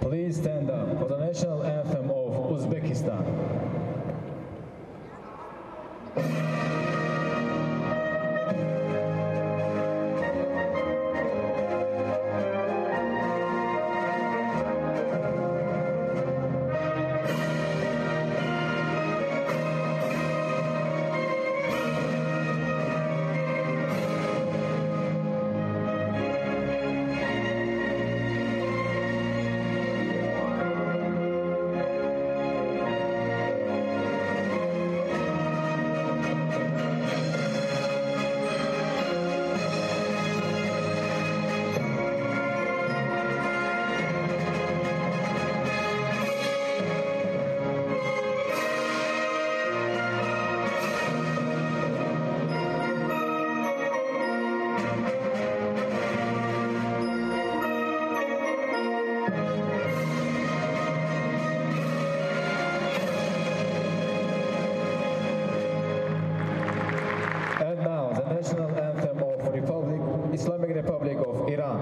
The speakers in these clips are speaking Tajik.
Please stand up for the national anthem of Uzbekistan. National anthem of Islamic Republic of Iran.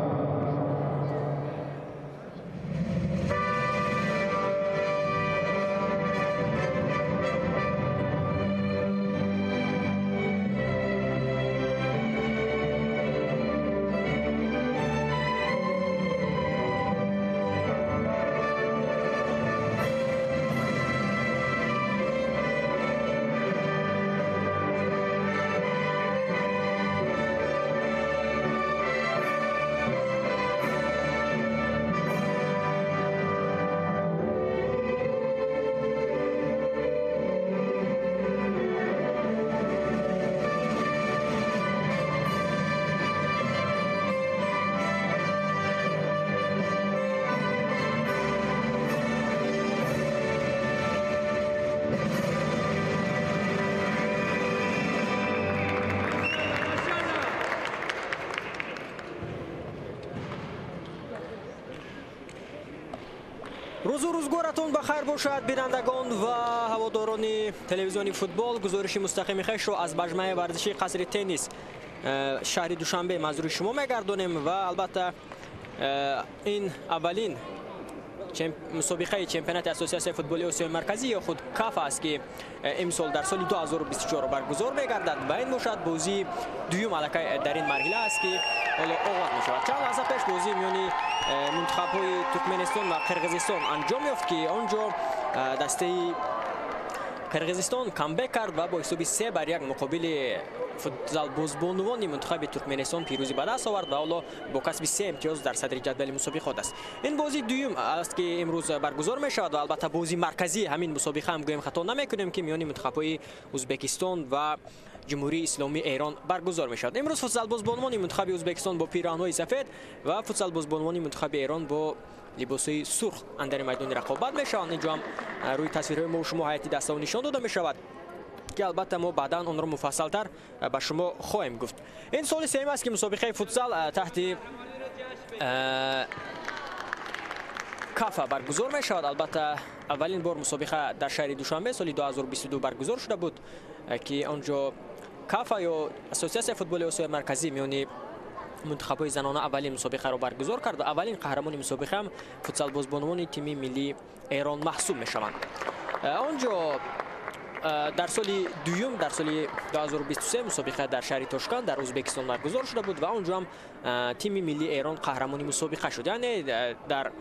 Рӯзу рӯзгоратон ба хайр бошад, бинандагон ва ҳаводорони телевизиони футбол. Гузориши мустақими хешро аз маҷмӯаи варзишии қасри теннис шаҳри Душанбе манзури шумо мегардонем ва албатта ин аввалин мусобиқаи чемпионати ассотсиатсияи футболи Осиёи Марказӣ ё худ КАФ аст, ки имсол дар соли 2024 баргузор мегардад ва ин бошад бозии дуюм аллакай дар ин марҳила аст, ки ҳоло оғоз мешавад. Чанд лаҳза пеш бозии миёни мунтахабҳои Туркменистон ва Қирғизистон анҷом ёфт, ки он ҷо дастаи Қирғизистон камбек кард ва бо ҳисоби 3-1 муқобили футзалбозбонувони мунтахаби Туркменистон пирӯзӣ ба даст овард ва ҳоло бо касби 3 имтиёз дар садри ҷадвали мусобиқот аст. Ин бозии дуюм аст, ки имрӯз баргузор мешавад ва албатта бозии марказии ҳамин мусобиқа ҳам гӯем хато намекунем, ки миёни мунтахабҳои Ӯзбекистон ва Ҷумҳурии Исломии Эрон баргузор мешавад. Имрӯз футзалбозбонувони мунтахаби Ӯзбекистон бо пироҳанҳои сафед ва футзалбозбонувони мунтахаби Эрон бо либосҳои сурх андари майдони рақобат мешаванд. Инҷо ҳам рӯи тасвирҳои мо шумо ҳайати дастаҳо нишон дода мешавад, ки албатта мо баъдан онро муфассалтар ба шумо хоҳем гуфт. Ин соли сеюм аст, ки мусобиқаи футзал таҳти КАФА баргузор мешавад. Албатта аввалин бор мусобиқа дар шаҳри Душанбе соли 2022 баргузор шуда буд, ки он ҷо КАФА ё Ассотсиатсияи футболи Осиёи Марказӣ миёни мунтахабҳои занона аввалин мусобиқаро баргузор кард ва аввалин қаҳрамони мусобиқа ҳам футзалбозбонувони тими миллии Эрон маҳсуб мешаванд. Он ҷо дар соли дуюм, дар соли 2023 мусобиқа дар шаҳри Тошканд дар Ӯзбекистон баргузор шуда буд ва он ҷо ҳам тими миллии Эрон қаҳрамони мусобиқа шуд. Яъне дар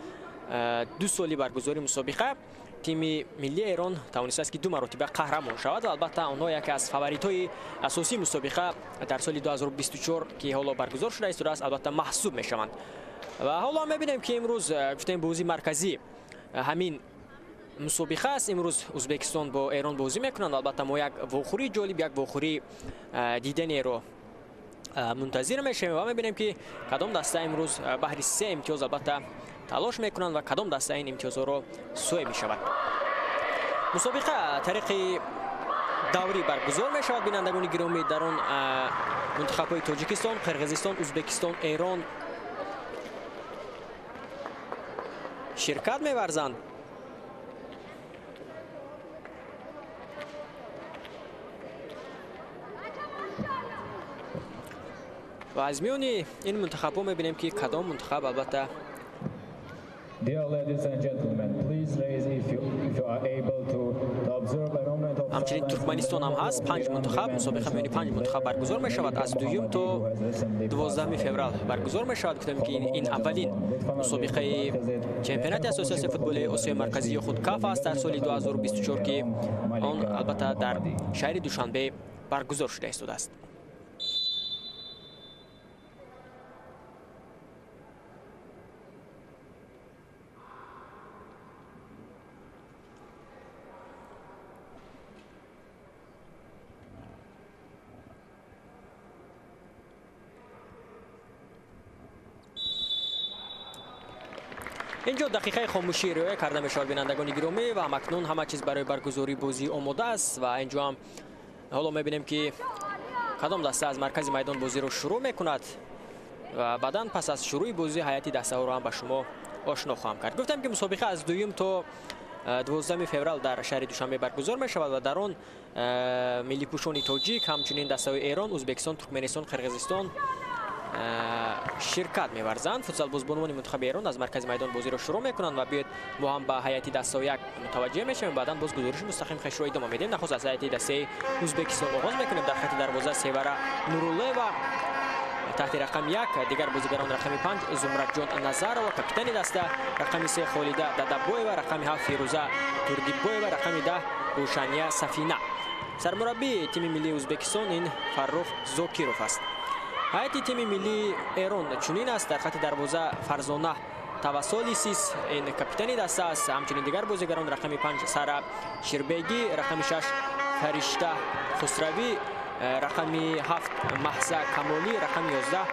2 соли баргузории мусобиқа тими миллии Эрон тавонистааст, ки 2 маротиба қаҳрамон шавад ва албатта онҳо яке аз фаворитҳои асосии мусобиқа дар соли 2024, ки ҳоло баргузор шуда истодааст, албатта маҳсуб мешаванд. Ва ҳоло мебинем, ки имрӯз гуфтем бозии марказӣ ҳамин мусобиқа аст. Имрӯз Ӯзбекистон бо Эрон бозӣ мекунанд. Албатта мо як вохӯрии ҷолиб, як вохӯрии диданеро мунтазир мешавем ва мебинем, ки кадом даста имрӯз баҳри 3 имтиёз албатта талош мекунанд ва кадом даста ин имтиёзҳоро соҳиб мешавад. Мусобиқа тариқи даврӣ баргузор мешавад. Бинандагони гиромӣ, дар он мунтахабҳои Тоҷикистон, Қирғизистон, Ӯзбекистон, Эрон ширкат меварзанд. Ва аз миёни ин мунтахабҳо мебинем, ки кадом мунтахаб албатта Dear ladies and gentlemen, please raise if you are able to observe a moment of ҳамчунин Туркманистон ҳам ҳаст. 5 мунтахаб, мусобиқа миёни 5 мунтахаб баргузор мешавад. Аз 2 то 12 феврал баргузор мешавад. Гуфтем ки ин аввалин мусобиқаи чемпионати ассотсиатсияи футболи Осиёи Марказӣ ё худ КАФ аст дар соли 2024, ки он албатта дар шаҳри Душанбе баргузор шуда истодааст. Инҷо дақиқаи хомӯшӣ риоя карда мешавад, бинандагони гиромӣ, ва ҳамакнун ҳама чиз барои баргузории бозӣ омода аст. Ва инҷо ҳам ҳоло мебинем, ки кадом даста аз маркази майдон бозиро шурӯъ мекунад ва баъдан пас аз шурӯъи бозӣ ҳайати дастаҳоро ҳам ба шумо ошно хоҳам кард. Гуфтам, ки мусобиқа аз 2 то 12 феврал дар шаҳри Душанбе баргузор мешавад ва дар он миллипӯшони тоҷик, ҳамчунин дастаҳои Эрон, Ӯзбекистон, Туркманистон, Қирғизистон ширкат меварзанд. Футзалбозбонувони мунтахаби Эрон аз маркази майдон бозиро шурӯъ мекунанд ва биёед мо ҳам ба ҳайати дастаҳо як мутаваҷҷеҳ мешавем. Баъдан боз гузориши мустақим хешро идома медиҳем. Нахуст аз ҳайати дастаи Ӯзбекистон оғоз мекунем. Дар хати дарвоза Севара Нуруллоева таҳти рақами 1, дигар бозигарон рақами 5 Зумратҷон Назарова, капитани даста, рақами 3 Холида Дадабоева, рақами 7 Фирӯза Турдибоева, рақами 10 Рӯшания Сафина. Сармураббии тими миллии Ӯзбекистон ин Фаррух Зокиров аст. Ҳайати тими миллии Эрон чунин аст. Дар хати дарвоза Фарзона Тавассолисис, ин капитани даста аст. Ҳамчунин дигар бозигарон рақами 5 Сара Ширбегӣ, рақами 6 Фаришта Хусравӣ, рақами 7 Маҳза Камолӣ, рақами 11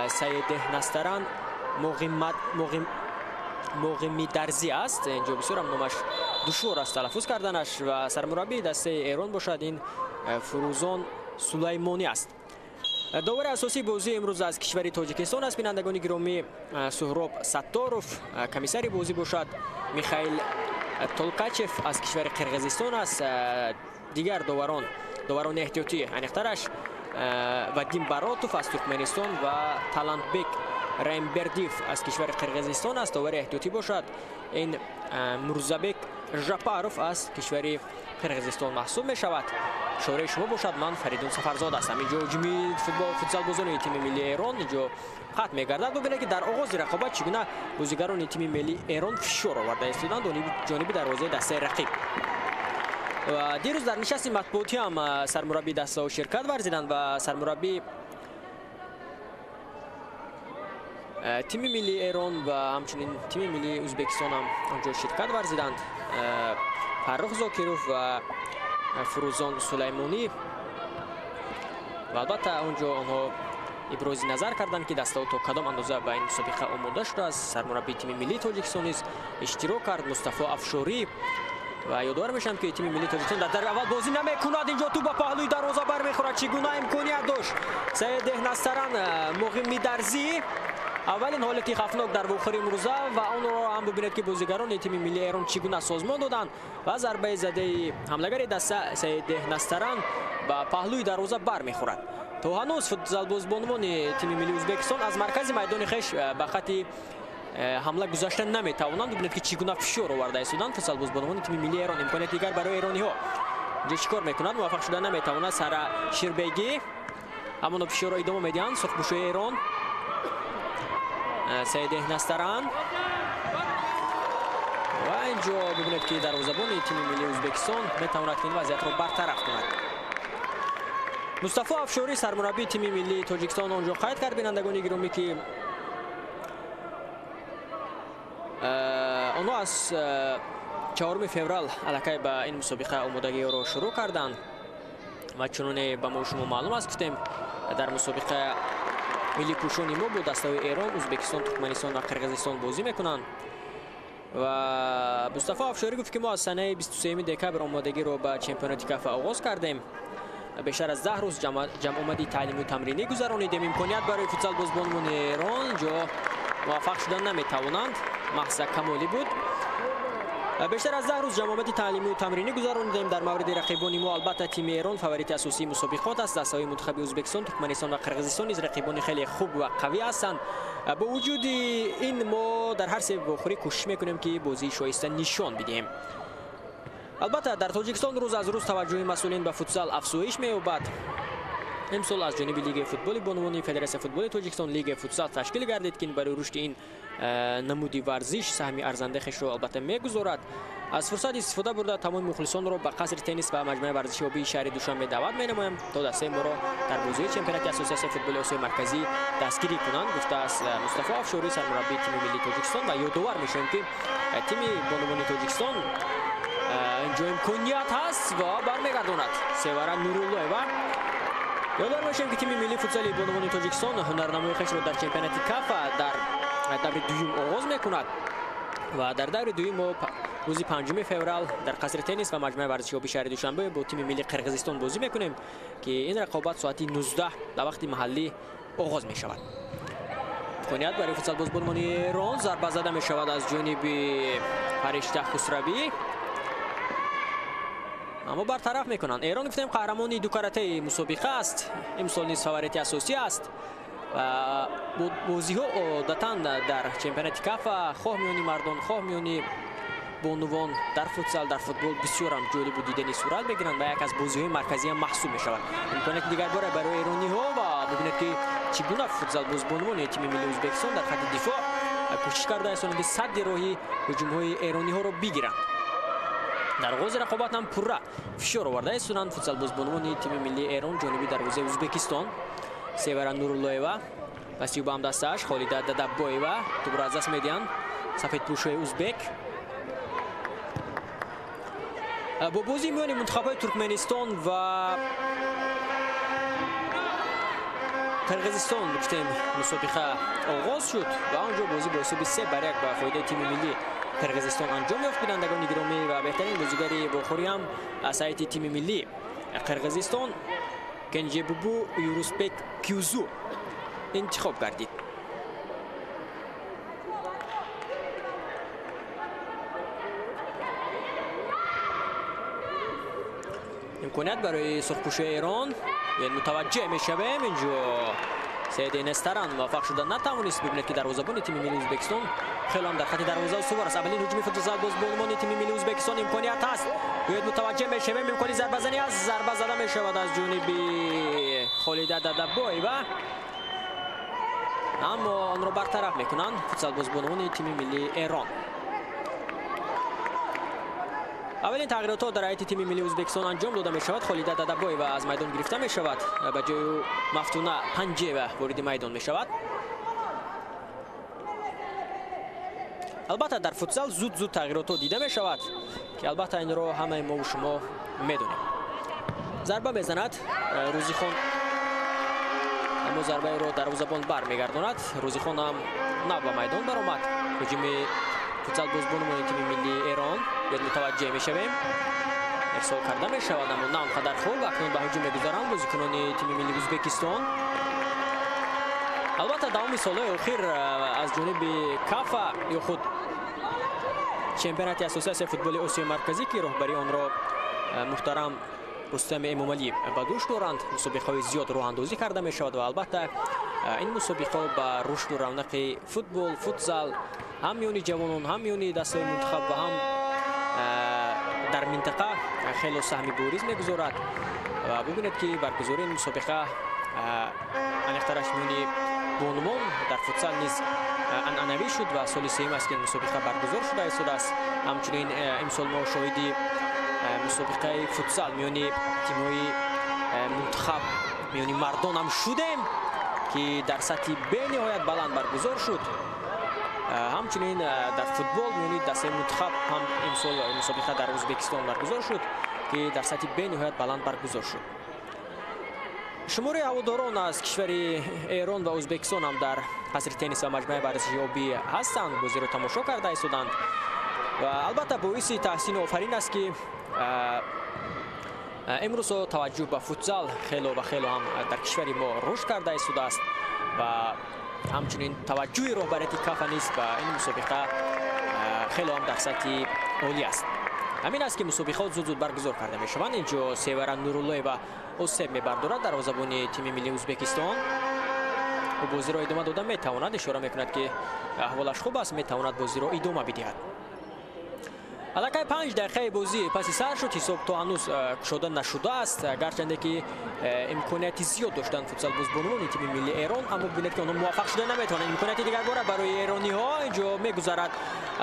Саидеҳ Настаран Моғимидарзӣ аст. Инҷо бисёр ҳам номаш душвор аст талаффуз карданаш. Ва сармураббии дастаи Эрон бошад ин Фурӯзон Сулаймонӣ аст. Довари асосии бозии имрӯз аз кишвари Тоҷикистон аст, бинандагони гиромӣ, Суҳроб Сатторов. Комиссари бозӣ бошад Михаил Толкачев аз кишвари Қирғизистон аст. Дигар доварон, доварони эҳтиётӣ аниқтараш Вадим Баротов аз Туркманистон ва Талантбек Раимбердиев аз кишвари Қирғизистон аст. Довари эҳтиётӣ бошад ин Мурзабек Жапаров аз кишвари Қирғизистон маҳсуб мешавад. Шораи шумо бошад, ман Фаридун Сафарзод ҳастам. Инҷо ҳуҷуми футзалбозони тими миллии Эрон инҷо қатъ мегардад. Бубинед, ки дар оғози рақобат чӣ гуна бозигарони тими миллии Эрон фишор оварда истоданд ҷониби дарвозаи дастаи рақиб. Ва дирӯз дар нишасти матбуотӣ ҳам сармураббии дастаҳо ширкат варзиданд ва сармураббии тими миллии Эрон ва ҳамчунин тими миллии Ӯзбекистон ҳам онҷо ширкат варзиданд. Фаррух Зокиров ва Фурӯзон Сулаймонӣ. Ва албатта онҷо онҳо ибрози назар карданд, ки дастаҳо то кадом андоза ба ин мусобиқа омода шудааст. Сармураббии тими миллии Тоҷикистон низ иштирок кард, Мустафо Афшорӣ. Ва ёдовар мешавам, ки тими миллии Тоҷикистон дар дарби аввал бозӣ намекунад. Инҷо тӯп ба паҳлӯи дарвоза бармехӯрад. Чӣ гуна имконият дошт Саидеҳ Настаран Моғимидарзӣ. Аввалин ҳолати хавфнок дар вохӯри имрӯза ва онро ҳам бубинед, ки бозигарони тими миллии Эрон чӣ гуна созмон доданд ва зарбаи задаи ҳамлагари даста Саидеҳ Настаран ба паҳлӯи дарвоза бармехӯрад. То ҳанӯз футзалбозбонувони тими миллии Ӯзбекистон аз маркази майдони хеш ба хати ҳамла гузашта наметавонанд. Бубинед, ки чӣ гуна фишор оварда истоданд футзалбозбонувони тими миллии Эрон. Имконияти дигар барои эрониҳо. Инҷо чӣ кор мекунад? Муваффақ шуда наметавонад Сара Ширбегӣ. Ҳамоно фишорро идома медиҳанд сурхпӯшои Эрон. Саидеҳ Настаран. Ва инҷо бубинед, ки дарвозабони тими миллии Ӯзбекистон метавонад ин вазъиятро бартараф кунад. Мустафо Афшорӣ, сармураббии тими миллии Тоҷикистон, онҷо қайд кард, бинандагони гиромӣ, ки онҳо аз 4 феврал аллакай ба ин мусобиқа омодагиҳоро шурӯъ карданд ва чуноне ба мо шумо маълум аст, гуфтем, дар мусобиқа миллипӯшони мо бо дастаҳои Эрон, Ӯзбекистон, Туркманистон ва Қирғизистон бозӣ мекунанд. Ва Мустафо Афшорӣ гуфт, ки мо аз санаи 23 декабр омодагиро ба чемпионати КАФА оғоз кардем. Бештар аз 10 рӯз ҷамъомади таълиму тамринӣ гузаронидем. Имконият барои футзалбозбонувони Эрон ҷо муваффақ шуда наметавонанд. Маҳза Камолӣ буд. Бештар аз 10 рӯз ҷамъомади таълимию тамринӣ гузаронидем. Дар мавриди рақибони мо албатта тими Эрон фаворити асосии мусобиқот аст. Дастаҳои мунтахаби Ӯзбекистон, Туркманистон ва Қирғизистон низ рақибони хеле хуб ва қавӣ ҳастанд. Бо вуҷуди ин мо дар ҳар се вохӯрӣ кӯшиш мекунем, ки бозии шоиста нишон бидиҳем. Албатта дар Тоҷикистон рӯз аз рӯз таваҷҷӯҳи масъулин ба футзал афзоиш меёбад. Имсол аз ҷониби Лигаи футболи бонувони Федератсияи футболи Тоҷикистон Лигаи футзал ташкил гардид, ки барои рушди ин намуди варзиш саҳми арзандаи хешро албатта мегузорад. Аз фурсат истифода бурда тамоми мухлисонро ба қасри теннис ва маҷмӯаи варзиши обии шаҳри Душанбе даъват менамоям, то дастаи моро дар бозиҳои чемпионати Ассотсиатсияи футболи Осиёи Марказӣ дастгирӣ кунанд, гуфтааст Мустафо Афшорӣ, сармураббии тими миллии Тоҷикистон. Ва ёдовар мешавем, ки тими бонувони Тоҷикистон инҷо имконият ҳаст ва бармегардонад Севара Нуруллоева. Ёдовар мешавем, ки тими миллии футзали бонувони Тоҷикистон ҳунарнамои хешро дар чемпионати Кафа дар даври дуюм оғоз мекунад ва дар даври дуюм мо рӯзи 5 феврал дар қасри теннис ва маҷмӯаи варзиши оби шаҳри Душанбе бо тими миллии Қирғизистон бозӣ мекунем, ки ин рақобат соати 19 дар вақти маҳаллӣ оғоз мешавад. Имконият барои футзалбоз бонувони Эрон, зарба зада мешавад аз ҷониби Фаришта Хусравӣ, аммо бартараф мекунанд. Эрон гуфтем қаҳрамони дукаратаи мусобиқа аст, имсол низ фаворити асосӣ аст. Бозиҳо одатан дар чемпионати Кафа хоҳ миёни мардон, хоҳ миёни бонувон дар футзал, дар футбол бисёрам ҷолибу дидани сурат мегиранд ва як аз бозиҳои марказиам маҳсуб мешавад. Имконияти дигар бора барои эрониҳо ва бибинед, ки чӣ гуна футзалбоз бонувони тими миллии Ӯзбекистон дар хатти дифоъ кӯшиш кардаистанд, ки садди роҳи ҳуҷумҳои эрониҳоро бигиранд. Дар оғози рақобат ҳам пурра фишор овардаистанд футзалбозбонувони тими миллии Эрон ҷониби дарвозаи Ӯзбекистон. Севара Нуруллоева паси ӯ ба ҳамдастааш Холида Дадабоева тӯбро аз даст медиҳанд сафедпӯшҳои узбек. Бо бозии миёни мунтахабҳои Туркманистон ва Қирғизистон гуфтем мусобиқа оғоз шуд ва онҷо бозӣ бо ҳисоби 3-1 ба фоидаи тими миллии Қирғизистон анҷом ёфт. Бинандагони гиромӣ, ва беҳтарин бозигари вохӯрӣ ҳам аз ҳайати тими миллии Қирғизистон Кенжебубу Юрусбек Кюзу интихоб гардид. Имконият барои сурхпӯшои Эрон, мутаваҷҷеҳ мешавем, инҷо Саид Нестаран муваффақ шуда натавонист. Бибинед, ки дарвозабони тими миллии Ӯзбекистон хеле ҳам дар хати дарвоза устувор аст. Аввалин ҳуҷуми футзалбоз бонувони тими миллии Ӯзбекистон, имконият ҳаст. Биёед мутаваҷҷеҳ мешавем, имкони зарбазанӣ аст. Зарба зада мешавад аз ҷониби Холида Дадабоева, аммо онро бартараф мекунанд футзалбоз бонувони тими миллии Эрон. Аввалин тағйиротҳо дар ҳайати тими миллии Ӯзбекистон анҷом дода мешавад. Холида Дадабоева аз майдон гирифта мешавад, ба ҷои ӯ Мафтуна Панҷева вориди майдон мешавад. Албатта дар футзал зуд-зуд тағйиротҳо дида мешавад, ки албатта инро ҳамаи мову шумо медонем. Зарба мезанад Рӯзихон, аммо зарбаеро дарвозабон бармегардонад. Рӯзихон ҳам нав ба майдон баромад. Ҳуҷуми футзалбоз бонувони тими миллии Эрон, биёд мутаваҷҷеҳ мешавем, ирсол карда мешавад, аммо на он қадар хуб. Акнун ба ҳуҷум мегузаранд бозикунони тими миллии Ӯзбекистон. Албатта давоми солҳои охир аз ҷониби Кафа ё худ чемпионати Ассотсиатсияи футболи Осиёи Марказӣ, ки роҳбарии онро муҳтарам Рустами Эмомалӣ ба дӯш доранд, мусобиқаҳои зиёд роҳандозӣ карда мешавад ва албатта ин мусобиқаҳо ба рушду равнақи футбол, футзал ҳам миёни ҷавонон, ҳам миёни дастаҳои мунтахаб ва ҳам дар минтақа хело саҳми бориз мегузорад. Ва бибинед, ки баргузории ин мусобиқа аниқтараш миёни бонувон дар футзал низ анъанавӣ шуд ва соли сеюм аст, ки ин мусобиқа баргузор шуда истодааст. Ҳамчунин имсол мо шоҳиди мусобиқаи футзал миёни тимҳои мунтахаб миёни мардон ҳам шудем, ки дар сатҳи бениҳоят баланд баргузор шуд. Ҳамчунин дар футбол миёни дастаи мунтахаб ҳам имсол мусобиқа дар Ӯзбекистон баргузор шуд, ки дар сатҳи бениҳоят баланд баргузор шуд. Шумори ҳаводорон аз кишвари Эрон ва Ӯзбекистон ҳам дар қасри теннис ва маҷмӯаи варзиши обӣ ҳастанд, бозиро тамошо карда истоданд ва албатта боиси таҳсину офарин аст, ки имрӯзҳо таваҷҷӯҳ ба футзал хело ва хело ҳам дар кишвари мо рушд карда истодааст ва ҳамчунин таваҷҷӯҳи роҳбарияти Кафа низ ба ин мусобиқа хело ҳам дар сатҳи олӣ аст. Ҳамин аст ки мусобиқаҳо зуд-зуд баргузор карда мешаванд. Инҷо Севара Нуруллоева осеб мебардорад, дарвозабони тими миллии Ӯзбекистон. Ӯ бозиро идома дода метавонад, ишора мекунад ки аҳволаш хуб аст, метавонад бозиро идома бидиҳад. Аллакай 5 дақиқаи бозӣ паси сар шуд, ҳисоб то ҳанӯз кушода нашудааст, гарчанде ки имконияти зиёд доштанд футзалбозбонуони тими миллии Эрон, аммо бибинед ки онҳо муваффақ шуда наметавонанд. Имконияти дигарбора барои эрониҳо инҷо мегузарад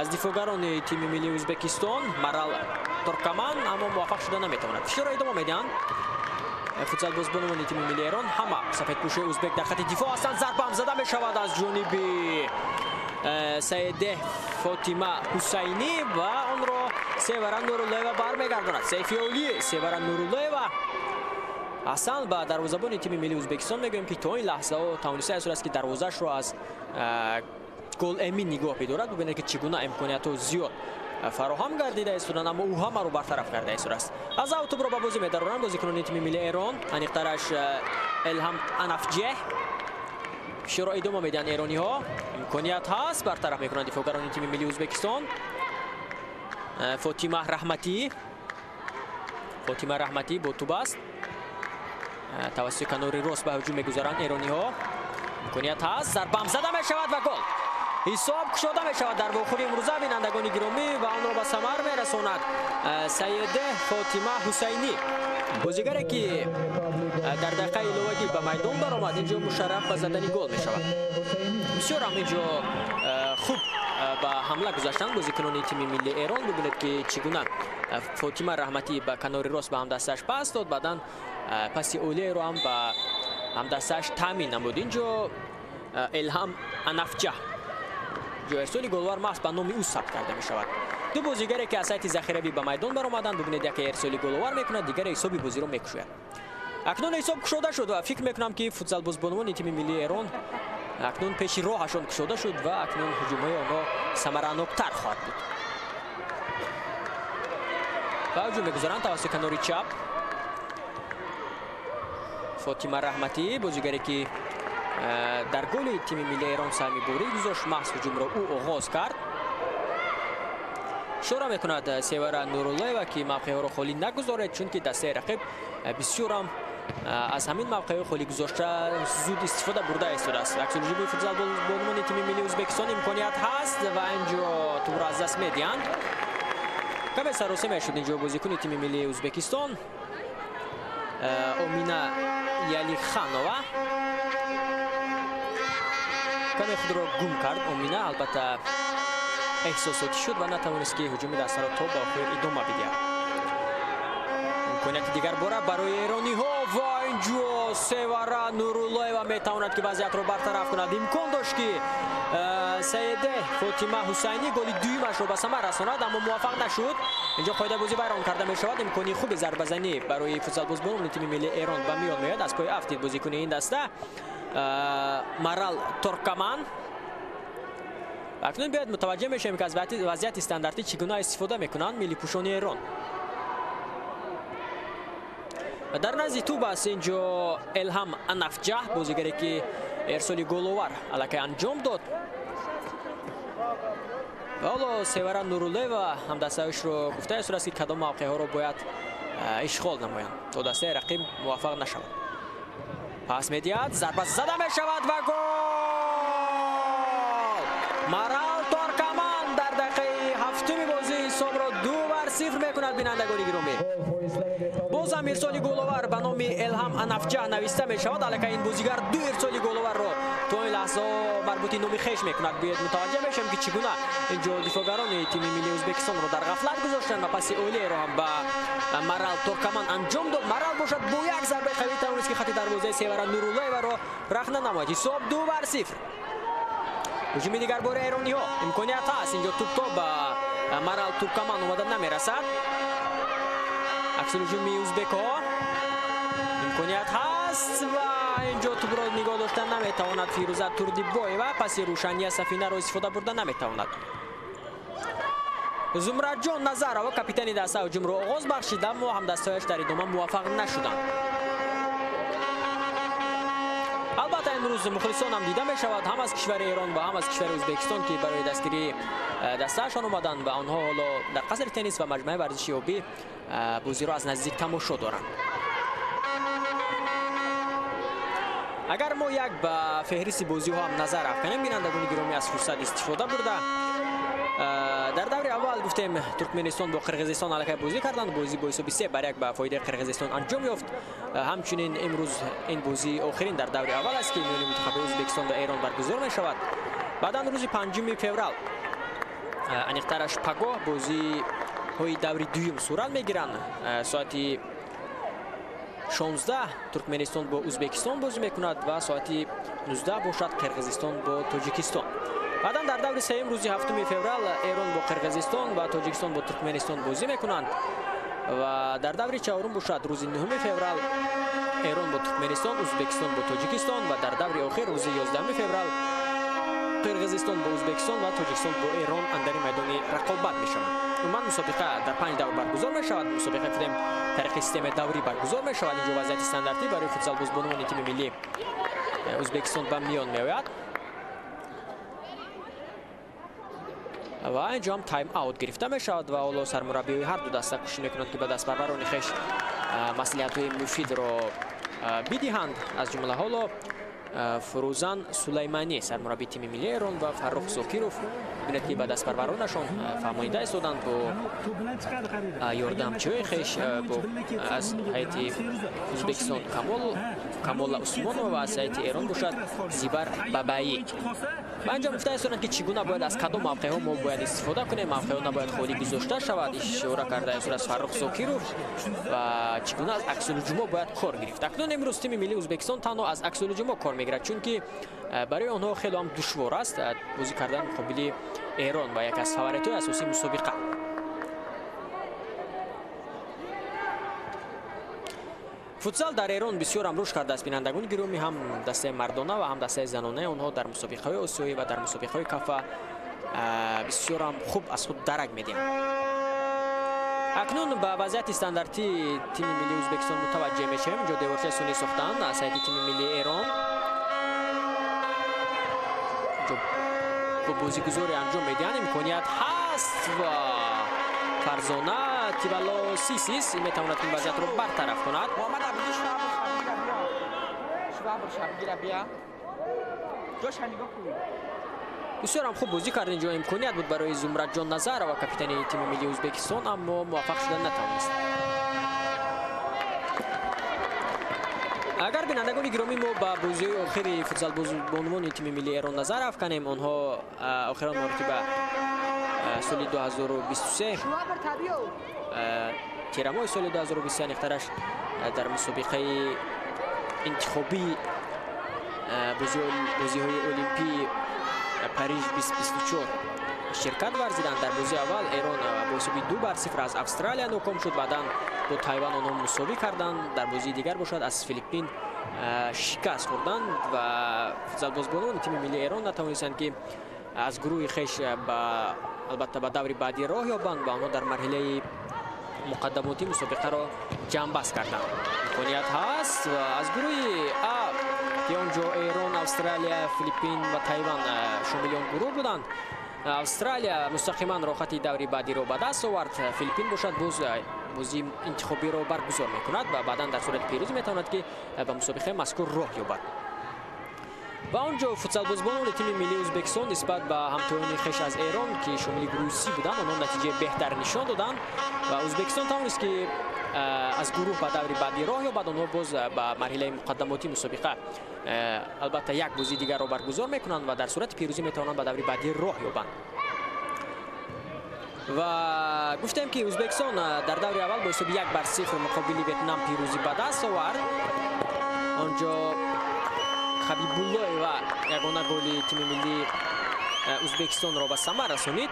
аз дифоъгарони тими миллии Ӯзбекистон Марал Торкаман, аммо муваффақ шуда наметавонад. Фишорро идома медиҳанд футзалбозбонуони тими миллии Эрон. Ҳама сафедпӯшои ӯзбек дар хати дифоъ ҳастанд. Зарба ҳам зада мешавад аз ҷониби Саиде Фотима Ҳусайнӣ ва онро Севара Нуруллоева бармегардонад. Сейфи олӣ Севара Нуруллоева. Ҳасан ба дарвозабони тими миллии Ӯзбекистон мегӯем ки то ин лаҳзаҳо тавонистааст ки дарвозаашро аз гол эмин нигоҳ бидорад. Бубинед ки чӣ гуна имкониятҳо зиёд фароҳам гардида истоданд, аммо ӯ ҳамаро бартараф карда истодааст. Аз ав тӯбро ба бозӣ медароранд бозикунони тими миллии Эрон, аниқтараш Элҳам Анафҷеҳ. Фишорро идома медиҳанд эрониҳо. Имконият ҳаст, бартараф мекунанд дифоъгарони тими миллии Ӯзбекистон. Фотима Раҳматӣ, Фотима Раҳматӣ бо тӯб аст. Тавассути канори рост ба ҳуҷум мегузаранд эрониҳо. Имконият ҳаст, зарба ҳам зада мешавад ва гол. Ҳисоб кушода мешавад дар вохӯри имрӯза, бинандагони гиромӣ, ва онро ба самар мерасонад Саиде Фотима Ҳусайнӣ, бозигаре ки дар дақиқаи иловагӣ ба майдон баромад. Инҷо мушарраф ба задани гол мешавад. Бисёр ҳам инҷо хуб ба ҳамла гузаштанд бозикунони тими миллии Эрон. Бибинед ки чӣ гуна Фотима Раҳматӣ ба канори рост ба ҳамдастааш пас дод, баъдан паси олиеро ҳам ба ҳамдастааш таъмин намуд. Инҷо Элҳам Анафҷаҳ, ирсоли голвар маҳз ба номи ӯ сабт карда мешавад. Ду бозигаре ки аз сайти захиравӣ ба майдон баромаданд, бибинед, яке ирсоли головар мекунад, дигаре ҳисоби бозиро мекушояд. Акнун ҳисоб кушода шуд ва фикр мекунам ки футзалбозбонуони тими миллии Эрон акнун пеши роҳашон кушода шуд ва акнун ҳуҷумҳои онҳо самараноктар хоҳад буд. Ба ҳуҷум мегузаранд тавассути канори чап. Фотима Раҳматӣ, бозигаре ки дар голи тими миллии Эрон саҳми борӣ гузошт, маҳз ҳуҷумро ӯ оғоз кард. Ишора мекунад Севара Нуруллоева ки мавқеъҳоро холӣ нагузоред, чунки дастаи рақиб бисёрам аз ҳамин мавқеъҳои холӣ гузошта зуд истифода бурда истодааст. Аксулҳуҷуми футзалбонуони тими миллии Ӯзбекистон имконият ҳаст ва инҷо тӯбро аз даст медиҳанд. Каме саросема шуд инҷо бозикуни тими миллии Ӯзбекистон Омина Ялиханова. Каме худро гум кард Омина, албатта эҳсосотӣ шуд ва натавонист ки ҳуҷуми дастаро то ба охир идома бидиҳад. Имконияти дигар бора барои эрониҳо ва инҷо Севара Нуруллоева метавонад ки вазъиятро бартараф кунад. Имкон дошт ки Саиде Фотима Ҳусайнӣ голи дуюмашро ба самар расонад, аммо муваффақ нашуд. Инҷо қоидаи бозӣ вайрон карда мешавад. Имкони хуби зарбазанӣ барои футзалбозбонони тими миллии Эрон ба миён меояд. Аз пой афтид бозикуни ин даста Марал Торкаман. Акнун биёед мутаваҷҷеҳ мешавем ки аз вазъияти стандартӣ чӣ гуна истифода мекунанд миллипӯшони Эрон. Дар назди тӯб аст инҷо Элҳам Анафҷаҳ, бозигаре ки ирсоли головар аллакай анҷом дод. Ва ҳоло Севара Нуруллоева ҳамдастаашро гуфта истодааст ки кадом мавқеъҳоро бояд ишғол намоянд то дастаи рақиб муваффақ нашавад. Пас медиҳад, зарба зада мешавад ва гол! Марал Торкаман дар дақиқаи ҳафтуми бозӣ ҳисобро 2-0 мекунад. Бинандагони гиромӣ, боз ҳам ирсоли головар ба номи Элҳам Анафҷаҳ нависта мешавад. Аллакай ин бозигар ду ирсоли головарро то ин лаҳзаҳо марбути номи хеш мекунад. Биёед мутаваҷҷеҳ мешавем ки чӣ гуна инҷо дифоъгарони тими миллии Ӯзбекистонро дар ғафлат гузоштанд ва паси олиеро ҳам ба Марал Торкаман анҷом дод. Марал бошад бо як зарбаи қавӣ тавонист ки хати дарвозаи Севара Нуруллоеваро рахна намояд. Ҳисоб 2-0. Ҳуҷуми дигар бори эрониҳо, имконият ҳаст. Инҷо тӯб то ба Марал Туркаман омада намерасад. Аксулҳуҷуми ӯзбекҳо, имконият ҳаст ва инҷо тӯбро нигоҳ дошта наметавонад Фирӯза Турдибоева. Паси Рӯшания Сафинаро истифода бурда наметавонад. Зумраҷон Назарова, капитани даста, ҳуҷумро оғоз бахшид, аммо ҳамдастаҳояш дар идома муваффақ нашуданд. Албатта имрӯз мухлисон ҳам дида мешавад, ҳам аз кишвари Эрон ва ҳам аз кишвари Ӯзбекистон, ки барои дастгирии дастаашон омаданд ва онҳо ҳоло дар қасри теннис ва маҷмӯаи варзиши обӣ бозиро аз наздик тамошо доранд. Агар мо як ба феҳристи бозиҳо ҳам назар афканем, бинандагони гиромӣ, аз фурсат истифода бурда, дар даври аввал гуфтем Туркменистон бо Қирғизистон аллакай бозӣ карданд. Бозӣ бо ҳисоби 3-1 ба фоидаи Қирғизистон анҷом ёфт. Ҳамчунин имрӯз ин бозии охирин дар даври аввал аст, ки миёни мунтахабҳои Ӯзбекистон ва Эрон баргузор мешавад. Баъдан рӯзи 5 феврал, аниқтараш пагоҳ, бозиҳои даври дуюм сурат мегиранд. Соати 16 Туркменистон бо Ӯзбекистон бозӣ мекунад ва соати 19 бошад Қирғизистон бо Тоҷикистон. Баъдан дар даври сеюм рӯзи 7 феврал Эрон бо Қирғизистон ва Тоҷикистон бо Туркменистон бозӣ мекунанд ва дар даври чаҳорум бошад рӯзи 9 феврал Эрон бо Туркменистон, Ӯзбекистон бо Тоҷикистон ва дар даври охир рӯзи 11 феврал Қирғизистон бо Ӯзбекистон ва Тоҷикистон бо Эрон андари майдони рақобат мешаванд. Умуман мусобиқа дар 5 давр баргузор мешавад. Мусобиқа гуфтем тариқи системаи даврӣ баргузор мешавад. Инҷо вазъияти стандартӣ барои футзалбозбонони тими миллии Ӯзбекистон ба миён меояд ва инҷо ҳам тайм аут гирифта мешавад ва ҳоло сармураббиҳои ҳар ду даста кӯшиш мекунанд, ки ба дастпарварони хеш маслиҳатҳои муфидро бидиҳанд. Аз ҷумла ҳоло Фурӯзан Сулаймонӣ, сармураббии тими миллии Эрон, ва Фаррух Зокиров бинед, ки ба дастпарваронашон фаҳмонида истоданд бо ёрдамчиҳои хеш, бо аз ҳайати Ӯзбекистон Камола Усмонова ва аз ҳайати Эрон бошад Зибар Бабаӣ. Ва инҷо гуфта истоданд, ки чӣ гуна бояд аз кадом мавқеъҳо мо бояд истифода кунем, мавқеъҳо набояд холӣ гузошта шавад, ишора карда истодааст Фаррух Зокиров, ва чӣ гуна аз аксулҳуҷумҳо бояд кор гирифт. Акнун имрӯз тими миллии Ӯзбекистон танҳо аз аксулҳуҷумҳо кор мегирад, чунки барои онҳо хеле ҳам душвор аст бозӣ кардан муқобили Эрон ва яке аз фаворитҳои асосии мусобиқа. Футзал дар Эрон бисёр ҳам рушд кардааст, бинандагони гиромӣ, ҳам дастаи мардона ва ҳам дастаи занонаи онҳо дар мусобиқаҳои осиёӣ ва дар мусобиқаҳои кафа бисёр ҳам хуб аз худ дарак медиҳанд. Акнун ба вазъияти стандартии тими миллии Ӯзбекистон мутаваҷҷеҳ мешавем. Инҷо деворчаи сунъӣ сохтанд аз ҳайати тими миллии Эрон. Хуб бозигузорӣ анҷом медиҳанд, имконият ҳаст ва Фарзона Тивало Сисис метавонад ин вазъиятро бартараф кунад. Бисёр ҳам хуб бозӣ кард. Инҷо имконият буд барои Зумраджон Назарова, капитани тими миллии Ӯзбекистон, аммо муваффақ шуда натавонист. Агар бинандагони гиромӣ мо ба бозиҳои охири футзалбозбонувони тими миллии Эрон назар афканем, онҳо охирон маротиба соли 2023, тирамоҳи соли 2023 аниқтараш, дар мусобиқаи интихобии бозиҳои Олимпии Париж 2024 ширкат варзиданд. Дар бозии аввал Эрон бо ҳисоби 2-0 аз Австралия ноком шуд, баъдан бо Тайван онҳо мусовӣ карданд. Дар бозии дигар бошад аз Филиппин шикаст хӯрданд ва футзалбозбонони тими миллии Эрон натавонистанд, ки аз гурӯҳи хеш албатта ба даври баъдӣ роҳ ёбанд ва онҳо дар марҳилаи муқаддамотӣ мусобиқаро ҷамъбаст карданд. Имконият ҳаст ва аз гурӯҳи А, ки он ҷо Эрон, Австралия, Филиппин ва Тайван шомили он гурӯҳ буданд, Австралия мустақиман роҳхати даври баъдиро ба даст овард. Филиппин бошад боз бозии интихобиро баргузор мекунад ва баъдан дар сурати пирӯзӣ метавонад, ки ба мусобиқаи мазкур роҳ ёбад. Ва он ҷо футзалбозбонони тими миллии Ӯзбекистон нисбат ба ҳамтоёни хеш аз Эрон, ки шомили гурӯҳи Си буданд, онҳо натиҷаи беҳтар нишон доданд ва Ӯзбекистон тавонист, ки аз гурӯҳ ба даври баъдӣ роҳ ёбад. Онҳо боз ба марҳилаи муқаддамотии мусобиқа албатта як бозии дигарро баргузор мекунанд ва дар сурати пирӯзӣ метавонанд ба даври баъдӣ роҳ ёбанд. Ва гуфтем, ки Ӯзбекистон дар даври аввал бо ҳисоби 1-0 муқобили Ветнам пирӯзӣ ба даст овард. Он ҷо Хабибуллоева ягона голи тими миллии Ӯзбекистонро ба самар расонид.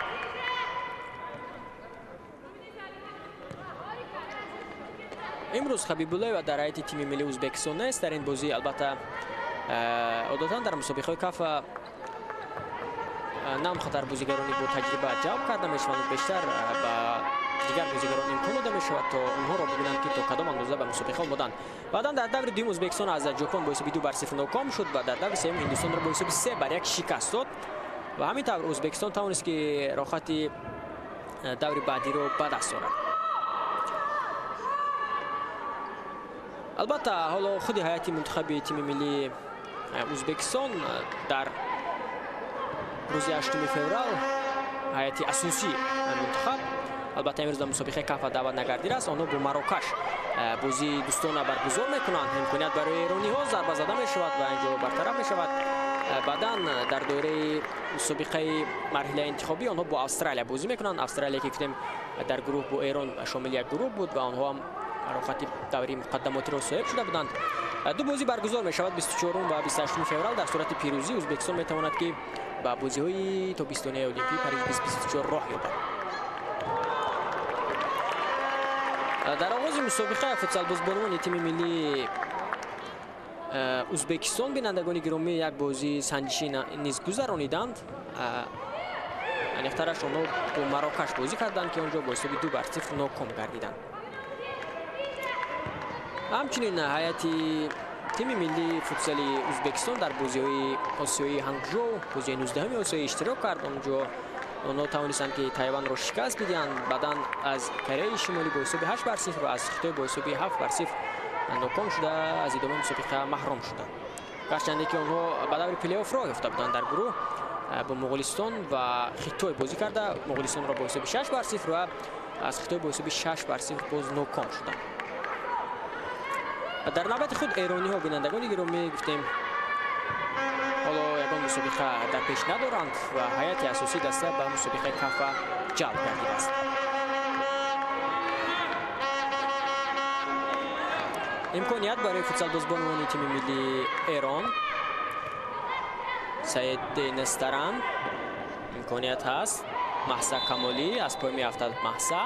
Имрӯз Хабибуллоева дар ҳайати тими миллии Ӯзбекистон нест. Дар ин бозӣ албатта одатан дар мусобиқаҳои кафа на он қадар бозигарони бо таҷриба ҷалб карда мешаванд, бештар ба дигар бозигарон имкон дода мешавад то онҳоро бибинанд, ки то кадом андоза ба мусобиқа омоданд. Баъдан дар даври дуюм Ӯзбекистон аз Ҷопон бо ҳисоби 2-0 ноком шуд ва дар даври сеюм Ҳиндустонро бо ҳисоби 3-1 шикаст дод ва ҳамин тавр Ӯзбекистон тавонист, ки роҳхати даври баъдиро ба даст орад. Албатта, ҳоло худи ҳайати мунтахаби тими миллии Ӯзбекистон дар рӯзи 8 феврал ҳайати асосии мунтахаб, албатта, имрӯз дар мусобиқаи Кафа даъват нагардидааст. Онҳо бо Марокаш бозии дӯстона баргузор мекунанд. Имконият барои эрониҳо, зарба зада мешавад ва инҷо бартараф мешавад. Баъдан дар доираи мусобиқаи марҳилаи интихобӣ онҳо бо Австралия бозӣ мекунанд. Австралия, ки гуфтем, дар гурӯҳ бо Эрон шомили як гурӯҳ буд ва онҳо ҳам роҳхати даври муқаддамотиро соҳиб шуда буданд. Ду бозӣ баргузор мешавад 24 ва 28 феврал. Дар сурати пирӯзӣ Ӯзбекистон метавонад, ки ба бозиҳои тобистонаи Олимпии Париж 2024 роҳ ёбад. Дар оғози мусобиқа футсалбозбонувони тими миллии Ӯзбекистон, бинандагони гиромӣ, як бозии санҷишӣ низ гузарониданд. Аниқтараш, онҳо бо Марокаш бозӣ карданд, ки он ҷо бо ҳисоби 2-0 ноком гардиданд. Ҳамчунин ҳайати тими миллии футсали Ӯзбекистон дар бозиҳои осиёии Ҳангжоу, бозиҳои 19-уми осиёӣ иштирок кард. Он ҷо онҳо тавонистанд, ки Тайванро шикаст бидиҳанд. Баъдан аз Кореяи Шимолӣ бо ҳисоби 8-0 ва аз Хитой бо ҳисоби 7-0 ноком шуда, аз идомаи мусобиқа маҳрум шуданд. Гарчанде ки онҳо ба даври плейофф роҳ ёфта буданд, дар гурӯҳ бо Моғулистон ва Хитой бозӣ карда, Моғулистонро бо ҳисоби 6-0 ва аз Хитой бо ҳисоби 6-0 боз ноком шуданд. Дар навбати худ эрониҳо, бинандагони гиромӣ, гуфтем, ҳоло ягон мусобиқа дар пеш надоранд ва ҳайати асосии даста ба мусобиқаи Кафа ҷалб гардидааст. Имконият барои футсалбозбонувони тими миллии Эрон. Саид Нестаран, имконият ҳаст. Маҳса Камолӣ аз пой меафтад. Маҳса,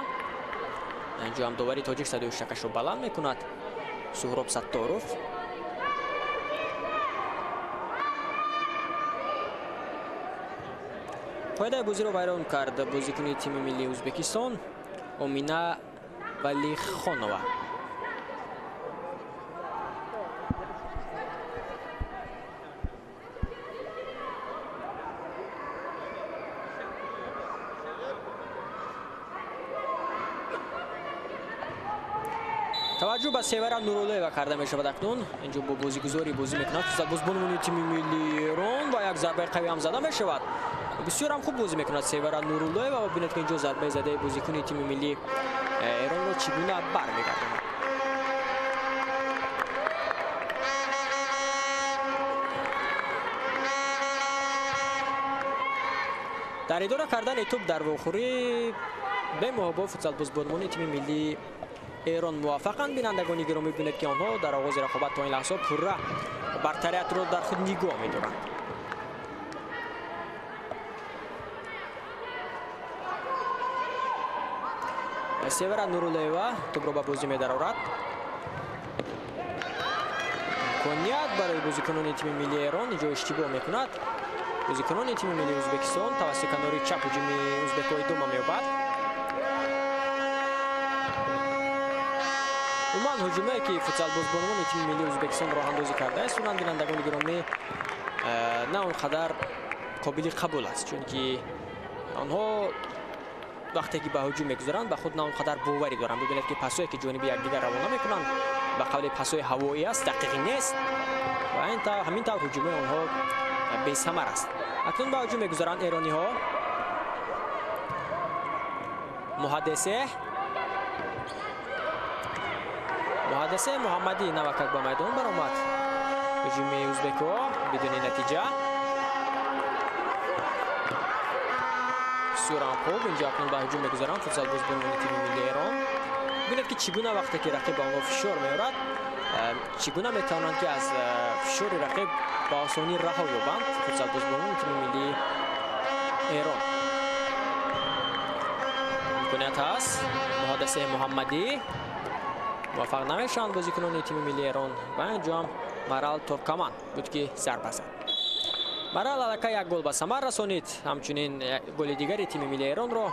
инҷо ҳам довари тоҷик садои шакашро баланд мекунад, Суҳроб Сатторов. Қоидаи бозиро вайрон кард бозикуни тими миллии Ӯзбекистон Омина Валихонова. Таваҷҷӯҳ ба Севара Нуруллоева карда мешавад. Акнун инҷо бо бозигузорӣ бозӣ мекунад футсалбозбонувони тими миллии Эрон ва як зарбаи қавӣ ҳам зада мешавад. Бисёр ҳам хуб бозӣ мекунад Севара Нуруллоева ва бинед, ки инҷо зарбаи задаи бозикуни тими миллии Эронро чӣ гуна бармегардонад. Дар идора кардани тӯб дар вохӯрӣ бемуҳобо футсалбозбонувони тими миллии Эрон муваффақанд. Бинандагони гиромӣ, бинед, ки онҳо дар оғози рақобат то ин лаҳза пурра бартариятро дар худ нигоҳ медоранд. Севара Нуруллоева тӯбро ба бозӣ медарорад. Имконият барои бозикунони тими миллии Эрон, инҷо иштибоҳ мекунад бозикунони тими миллии Ӯзбекистон. Тавассути канори чап ҳуҷуми ӯзбекҳо идома меёбад. Умуман, ҳуҷумае, ки футсалбозбонувони тими миллии Ӯзбекистон роҳандозӣ кардааст, бинандагони гиромӣ, на он қадар қобили қабул аст, чунки онҳо вақте ки ба ҳуҷум мегузаранд, ба худ на он қадар боварӣ доранд. Бибинед, ки пасое, ки ҷониби якдигар равона мекунанд, ба қавли пасои ҳавоӣ аст, дақиқӣ нест ва ҳамин тавр ҳуҷумаи онҳо бесамар аст. Акнун ба ҳуҷум мегузаранд эрониҳо. Муҳаддисе Муҳаммадӣ навакак ба майдон баромад. Ҳуҷуми ӯзбекҳо бидуни натиҷа. Бисёрам хуб, инҷо акнун ба ҳуҷум мегузаранд футсалбозбонони тими миллии Эрон. Бинед, ки чӣ гуна вақте ки рақиб ба онҳо фишор меорад, чӣ гуна метавонанд, ки аз фишори рақиб ба осонӣ раҳо ёбанд футсалбозбонони тими миллии Эрон. Имконият ҳаст, Муҳаддисе Муҳаммадӣ, муваффақ намешаванд бозикунони тими миллии Эрон ва инҷо ҳам Марал Торкаман буд, ки зарба зад. Марал аллакай як гол ба самар расонид, ҳамчунин голи дигари тими миллии Эронро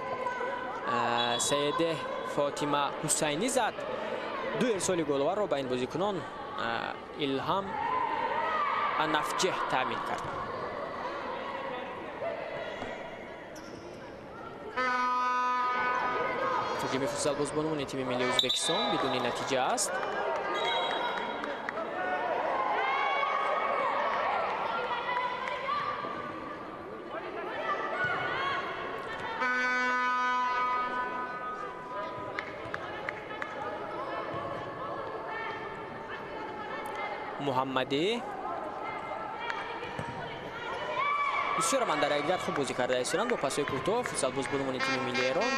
Саиде Фотима Ҳусайнӣ зад. Ду ирсоли головарро ба ин бозикунон Илҳам Анафҷеҳ таъмин кард. Ҳуҷуми футзалбозбонони тими миллии Ӯзбекистон бидуни натиҷа аст. Муҳаммадӣ бисёр ман дар якдигар хуб бозӣ карда истоданд бо пасҳои кӯтоҳ. Футзалбозбонони тими миллии Эрон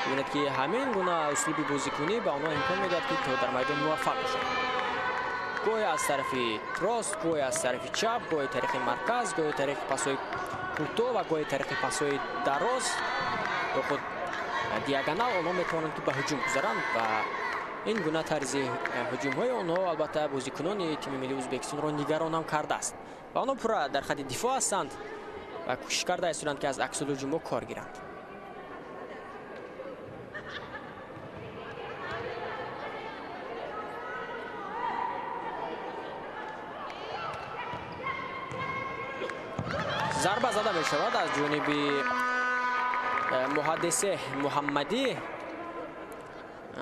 бибинед, ки ҳамин гуна услуби бозикунӣ ба онҳо имкон медиҳад, ки то дар майдон муваффақ бошанд. Гоҳе аз тарафи рост, гоҳе аз тарафи чап, гоҳе тариқи марказ, гоҳе тариқи пасҳои кӯтоҳ ва гоҳе тариқи пасҳои дароз ё худ диагонал онҳо метавонанд, ки ба ҳуҷум гузаранд ва ин гуна тарзи ҳуҷумҳои онҳо албатта бозикунони тими миллии Ӯзбекистонро нигарон ҳам кардааст ва онҳо пурра дар хатти дифоъ ҳастанд ва кӯшиш карда истоданд, ки аз аксулҳуҷумҳо кор гиранд. Зарба зада мешавад аз ҷониби Муҳаддисе Муҳаммадӣ,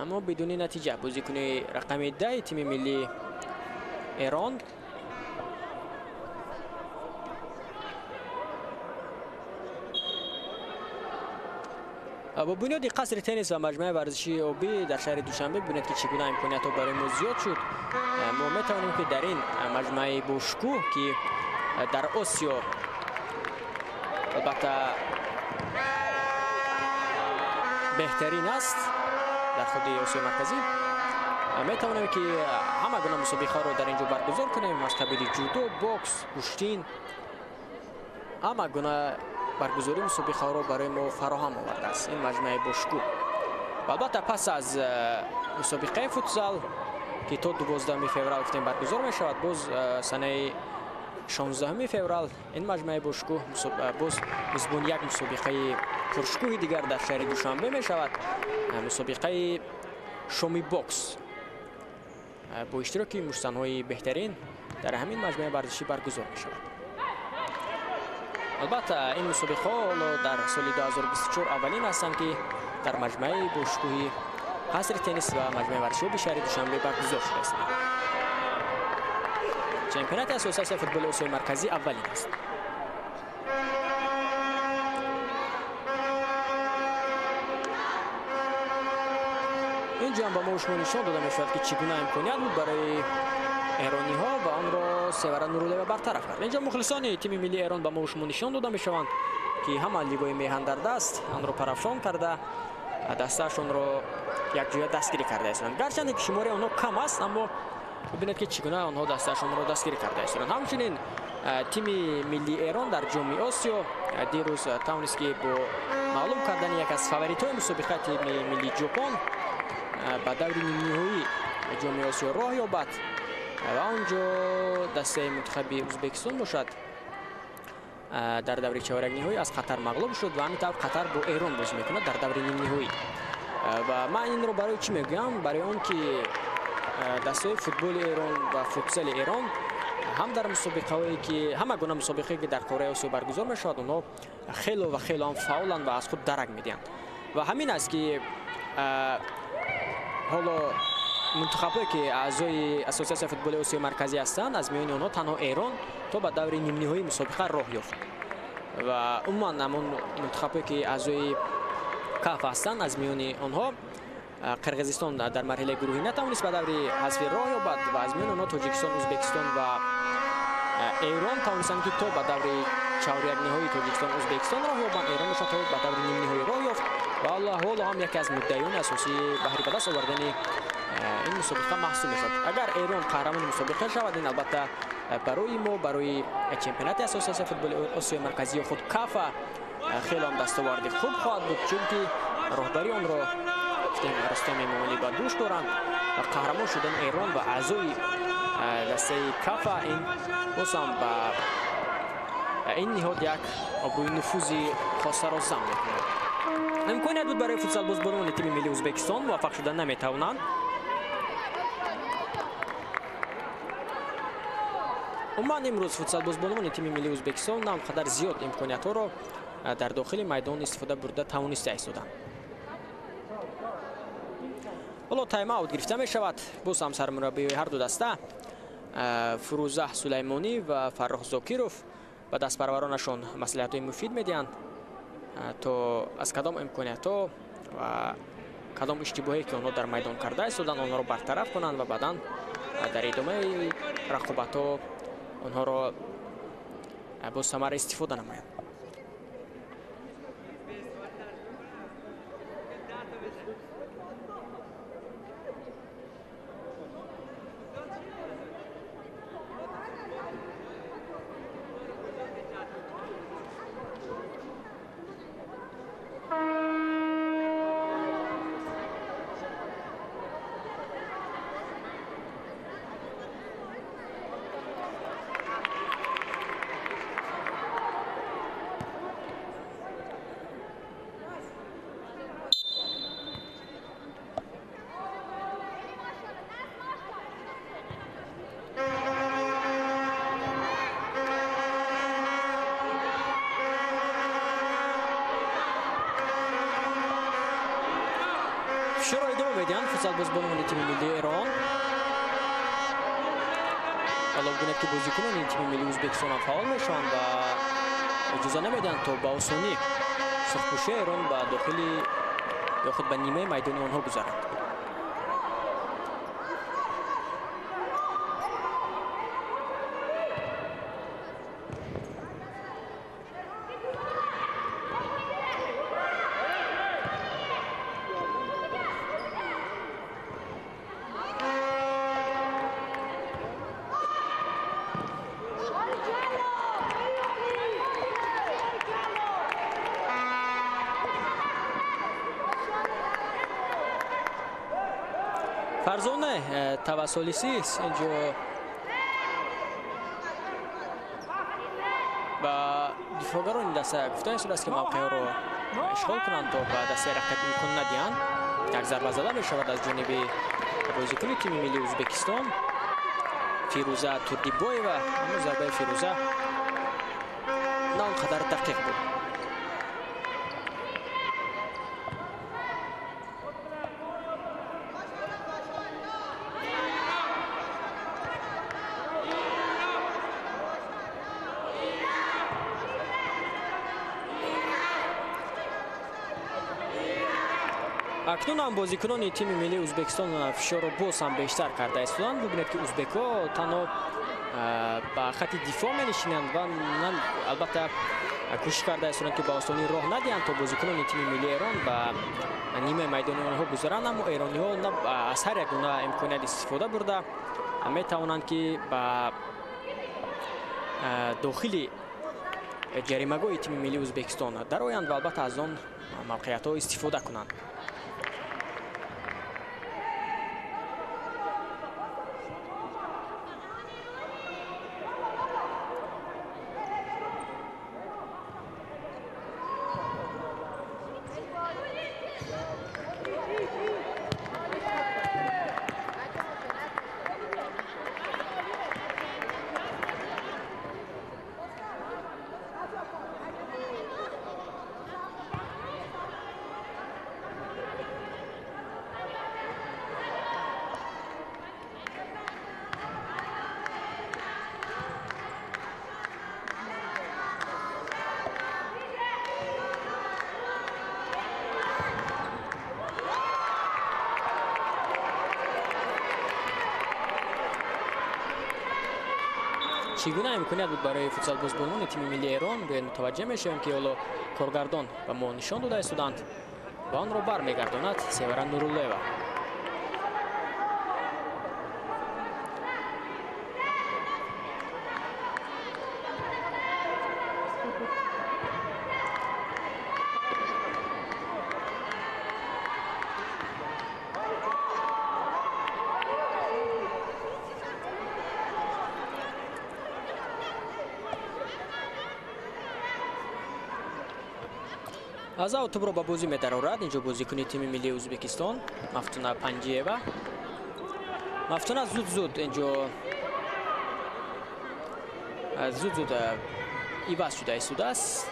аммо бидуни натиҷа. Бозикуни рақами 10 тими миллии Эрон бо бунёди қасри теннис ва маҷмӯаи варзишии обӣ дар шаҳри Душанбе бибинед, ки чӣ гуна имкониятҳо барои мо зиёд шуд. Мо метавонем, ки дар ин маҷмӯаи бошкӯҳ, ки дар Осиё албатта беҳтарин аст дар худи Осиёи Марказӣ, метавонем, ки ҳама гуна мусобиқаро дар ин ҷо баргузор кунем, аз қабили ҷудо, бокс, гӯштин, ҳама гуна баргузории мусобиқаҳоро барои мо фароҳам овардааст ин маҷмӯаи бошкӯҳ. Ва албатта пас аз мусобиқаи футзал, ки то 12 феврал гуфтем баргузор мешавад, боз санаи 16 феврал ин маҷмӯаи бошкӯҳ боз мизбони як мусобиқаи пуршукӯҳи дигар дар шаҳри Душанбе мешавад, мусобиқаи шоми бокс бо иштироки муштзанҳои беҳтарин дар ҳамин маҷмӯаи варзишӣ баргузор мешавад. Албатта ин мусобиқаҳо ҳоло дар соли 2024 аввалин ҳастанд, ки дар маҷмӯаи бошкӯҳи қасри теннис ва маҷмӯаи варзишии шаҳри Душанбе баргузор шудааст. Чемпионати Ассотсиатсияи футболи Осиёи Марказӣ аввалин аст. Инҷо ҳам ба мо шумо нишон дода мешавад, ки чӣ гуна имконият буд барои эрониҳо ва онро Севара Нуруллоева бартараф кард. Инҷо мухлисони тими миллии Эрон ба мо шумо нишон дода мешаванд, ки ҳама ливои меҳан дар даст онро парафшон карда, дастаашонро якҷоя дастгирӣ карда истоданд. Гарчанде ки шумораи онҳо кам аст, аммо бибинед, ки чӣ гуна онҳо дастаашонро дастгирӣ карда истоданд. Ҳамчунин тими миллии Эрон дар ҷоми Осиё дирӯз тавонист, ки бо маълум кардани як аз фаворитҳои мусобиқа тими миллии Ҷопон ба даври нимниҳоии ҷоми Осиё роҳ ёбад ва он ҷо дастаи мунтахаби Ӯзбекистон бошад дар даври чорякниҳоӣ аз Қатар мағлуб шуд ва ҳамин тавр Қатар бо Эрон бозӣ мекунад дар даври нимниҳоӣ. Ва ман инро барои чӣ мегӯям? Барои он ки дастаи футболи Эрон ва футзали Эрон ҳам дар мусобиқаҳое ки ҳама гуна мусобиқае ки дар қораи Осиё баргузор мешавад, онҳо хело ва хело ҳам фаъоланд ва аз худ дарак медиҳанд. Ва ҳамин аст, ки ҳоло мунтахабҳое ки аъзои Ассотсиатсияи футболи Осиёи Марказӣ ҳастанд, аз миёни онҳо танҳо Эрон то ба даври нимниҳоии мусобиқа роҳ ёфт ва умуман ҳамон мунтахабҳое ки аъзои КАФ ҳастанд, аз миёни онҳо Қирғизистон дар марҳилаи гурӯҳӣ натавонист ба даври ҳазфӣ роҳ ёбад ва аз миёни онҳо Тоҷикистон, Ӯзбекистон ва Эрон тавонистанд, ки то ба даври чорякниҳоии Тоҷикистон, Ӯзбекистон роҳ ёбанд. Эрон бошад то ба даври нимниҳоӣ роҳ ёфт ва ҳоло ҳам яке аз муддаиёни асосии баҳри ба даст овардани ин мусобиқа маҳсуб мешавад. Агар Эрон қаҳрамони мусобиқа шавад, ин албатта барои мо, барои чемпионати Ассотсиатсияи футболи Осиёи Марказӣ ё худ КАФА хеле ҳам дастоварди хуб хоҳад буд, чунки роҳбарии онро Рустам Эмомалӣ ба дӯш доранд ва қаҳрамон шудани Эрон ва аъзои дастаи КАФА ин боз ҳам ба ин ниҳод як обрӯи нуфузи хосаро зам мекунад. Имконият буд барои футзалбозбонони тими миллии Ӯзбекистон, муваффақ шуда наметавонанд. Умуман имрӯз футзалбозбонони тими миллии Ӯзбекистон на он қадар зиёд имкониятҳоро дар дохили майдон истифода бурда тавониста истоданд. Ҳоло тайм-аут гирифта мешавад. Боз ҳам сармураббиёи ҳар ду даста Фурӯза Сулаймонӣ ва Фаррух Зокиров ба дастпарваронашон маслиҳатҳои муфид медиҳанд то аз кадом имкониятҳо ва кадом иштибоҳе ки онҳо дар майдон карда истоданд онҳоро бартараф кунанд ва баъдан дар идомаи рақобатҳо онҳоро бо самара истифода намоянд. Фишорро идома медиҳанд футзалбозбонони тими миллии Эрон. Ҳоло бубинед ки бозикунони тими миллии Ӯзбекистон ҳам фаъол мешаванд ва иҷоза намедиҳанд то ба осонӣ сурхпӯшии Эрон ба дохили ё худ ба нимаи майдони онҳо гузаранд. Фарзона Тавассолисӣ инҷо ба дифоъгарони даста гуфта шудааст ки мавқеъро ишғол кунанд то ба дастаи рақиб имкон надиҳанд. Як зарба зада мешавад аз ҷониби бозикуни тими миллии Ӯзбекистон Фирӯза Турдибоева. Аммо зарбаи Фирӯза на он қадар дақиқ буд. Акнун ҳам бозикунони тими миллии Ӯзбекистон фишорро боз ҳам бештар карда истоданд. Бубинед ки ӯзбекҳо танҳо ба хати дифоъ менишинанд ва албатта кӯшиш карда истоданд ки ба осонӣ роҳ надиҳанд то бозикунони тими миллии Эрон ба нимаи майдони онҳо гузаранд. Аммо эрониҳо аз ҳар як гуна имконият истифода бурда метавонанд ки ба дохили ҷаримагоҳи тими миллии Ӯзбекистон дароянд ва албатта аз он мавқеиятҳо истифода кунанд. Чӣ гуна имконият буд барои футзалбозбонони тими миллии Эрон? Бояд мутаваҷҷеҳ мешавем ки ҳоло коргардон ба мо нишон дода истоданд ва онро бармегардонад Севара Нуруллоева. Аз ав тӯбро ба бозӣ медарорад инҷо бозикуни тими миллии Ӯзбекистон Мафтуна Панҷиева. Мафтуна зуд-зуд инҷо зуд-зуд иваз шуда истодааст,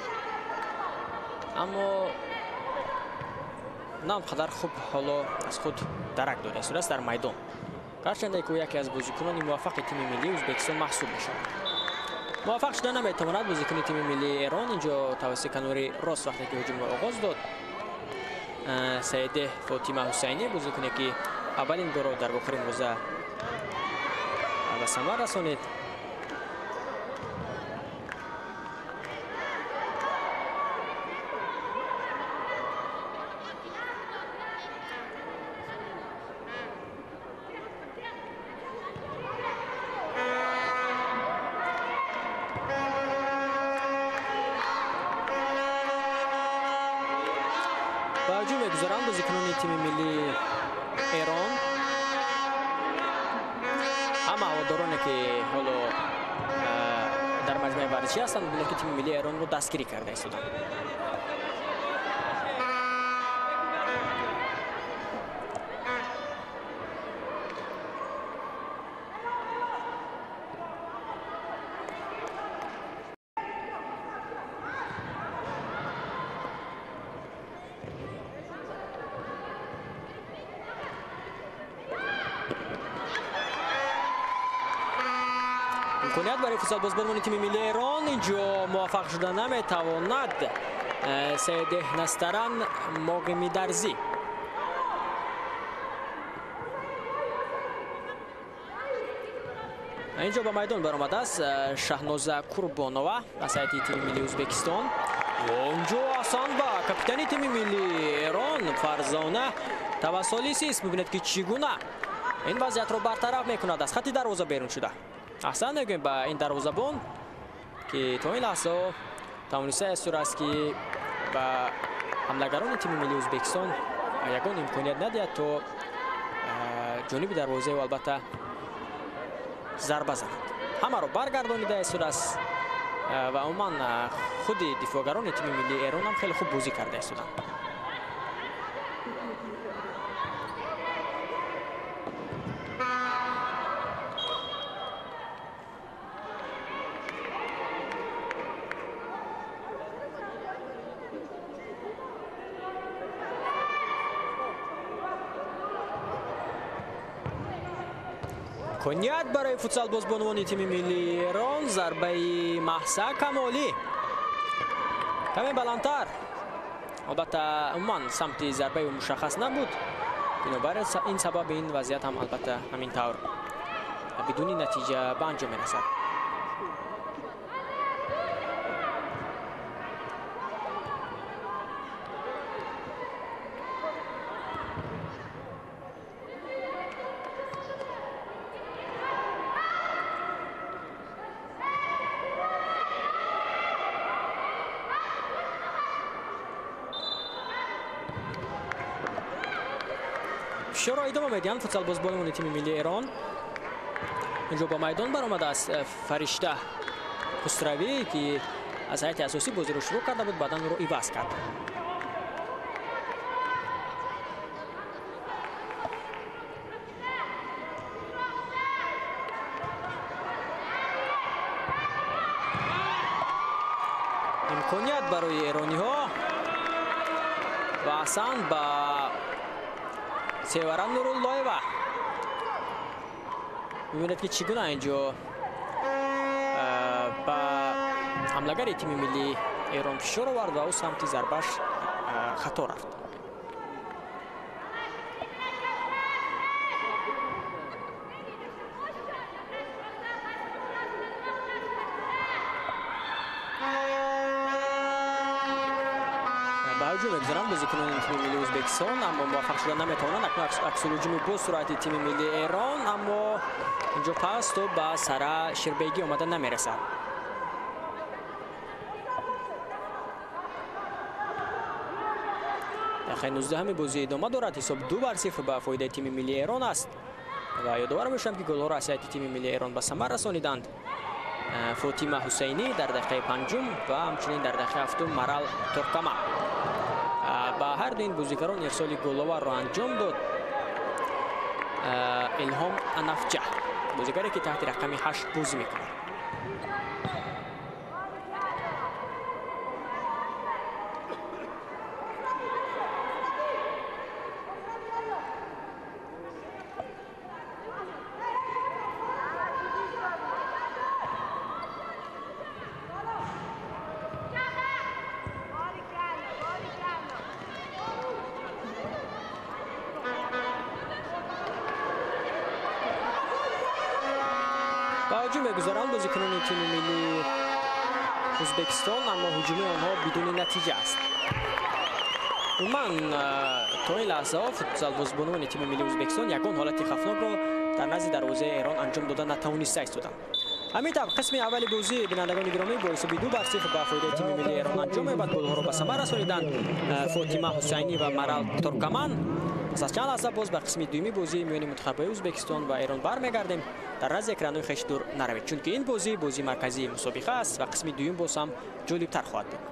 аммо на он қадар хуб ҳоло аз худ дарак дода истодааст дар майдон. Гарчанде ки ӯ яке аз бозикунони муваффақи тими миллии Ӯзбекистон маҳсуб мешавад. Муваффақ шуда наметавонад бозикуни тими миллии Эрон инҷо тавассути канори рост вақте ки ҳуҷумро оғоз дод. Саиде Фотима Ҳусайнӣ, бозикуне ки аввалин голро дар вохӯри имрӯза ба самар расонид. Ба ҳуҷум мегузаранд бозикунони тими миллии Эрон. Ҳама ҳаводороне ки ҳоло дар маҷмӯаи варзишӣ ҳастанд, бубинед ки тими миллии Эронро дастгирӣ карда истоданд. Имконият барои футсалбозбонони тими миллии Эрон инҷо муваффақ шуда наметавонад Саиде Настаран Моғимидарзӣ. Инҷо ба майдон баромадааст Шаҳноза Курбонова аз ҳайати тими миллии Ӯзбекистон. Онҷо Асан ба капитани тими миллии Эрон Фарзона Тавассолисис. Мебинед ки чӣ гуна ин вазъиятро бартараф мекунад, аз хати дарвоза берун шуда. Аҳсан мегӯем ба ин дарвозабон ки то ин лаҳза тавониста истодааст ки ба ҳамлагарони тими миллии Ӯзбекистон ягон имконият надиҳад то ҷониби дарвозаи ӯ албатта зарба занад. Ҳамаро баргардонида истодааст ва умуман худи дифоъгарони тими миллии Эрон ҳам хеле хуб бозӣ карда истоданд. Имконият барои футсалбозбонувони тими миллии Эрон, зарбаи Маҳса Камолӣ каме баландтар. Албатта умуман самти зарбаи ӯ мушаххас набуд, бинобар ин сабаб ин вазъият ҳам албатта ҳамин тавр бидуни натиҷа ба анҷом мерасад. Фишорро идома медиҳанд футсалбозбонони тими миллии Эрон. Инҷо ба майдон баромадааст Фаришта Хусравӣ ки аз ҳайати асосӣ бозиро шурӯъ карда буд, баъдан ӯро иваз кард. Имконият барои эрониҳо ва аҳсан ба Севара Нуруллоева. Мебинед ки чӣ гуна инҷо ба ҳамлагари тими миллии Эрон фишор овард ва ӯ самти зарбаш хато рафт. Ба ҳуҷум мегузаранд бозикунони тими миллии Ӯзбекистон, аммо муваффақ шуда наметавонанд. Акнун аксулҳуҷуми бо суръати тими миллии Эрон, аммо инҷо пас то ба Сара Ширбегӣ омада намерасад. Дақиқаи 19 бозӣ идома дорад. Ҳисоб 2-0 ба фоидаи тими миллии Эрон аст ва ёдовар мешавам ки голҳоро аз ҳайати тими миллии Эрон ба самар расониданд Фотима Ҳусайнӣ дар дақиқаи 5 ва ҳамчунин дар дақиқаи 7 Марал Торкама. Ба ҳар ду ин бозигарон ирсоли головарро анҷом дод Илҳом Анафҷа, бозигаре ки таҳти рақами 8 бозӣ мекунад. Ҳуҷум мегузаранд бозикунони тими миллии Ӯзбекистон, аммо ҳуҷуми онҳо бидуни натиҷа аст. Умуман то ин лаҳзаҳо футзалбозбонони тими миллии Ӯзбекистон ягон ҳолати хавфнокро дар назди дарвозаи Эрон анҷом дода натавониста истоданд. Ҳамин тавр қисми аввали бозӣ, бинандагони гиромӣ, бо ҳисоби 2-0 ба фоидаи тими миллии Эрон анҷом меёбад. Голҳоро ба самар расониданд Фотима Ҳусайнӣ ва Марал Туркаман. Пас аз чанд лаҳза боз ба қисми дуюми бозии миёни мунтахабҳои Ӯзбекистон ва Эрон бармегардем. Дар назди экранҳои хеш дур наравед, чунки ин бозӣ бозии марказии мусобиқа аст ва қисми дуюм боз ҳам ҷолибтар хоҳад буд.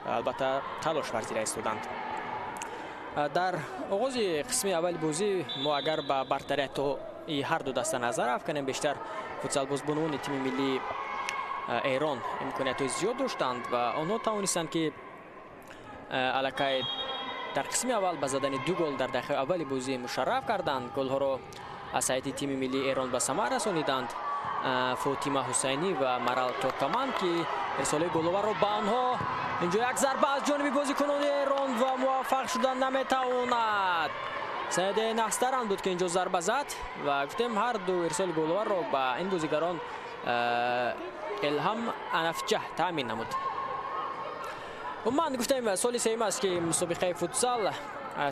Албатта талош варзида истоданд. Дар оғози қисми аввали бозӣ мо агар ба бартариятҳои ҳар ду даста назар афканем, бештар футзалбозбонони тими миллии Эрон имкониятҳои зиёд доштанд ва онҳо тавонистанд, ки аллакай дар қисми аввал ба задани 2 гол дар дақиқаи аввали бозӣ мушарраф карданд. Голҳоро аз ҳайати тими миллии Эрон ба самар расониданд Фотима Ҳусайнӣ ва Марал Торкаман, ки ирсоли головаро ба онҳо. Инҷо як зарба аз ҷониби бозикунони Эрон ва муваффақ шудан наметавонад. Саиде Настаран буд, ки инҷо зарба зад ва гуфтем ҳар ду ирсоли головаро ба ин бозигарон Илҳам Анафҷаҳ таъмин намуд. Умуман гуфтем, соли сеюм аст, ки мусобиқаи футзал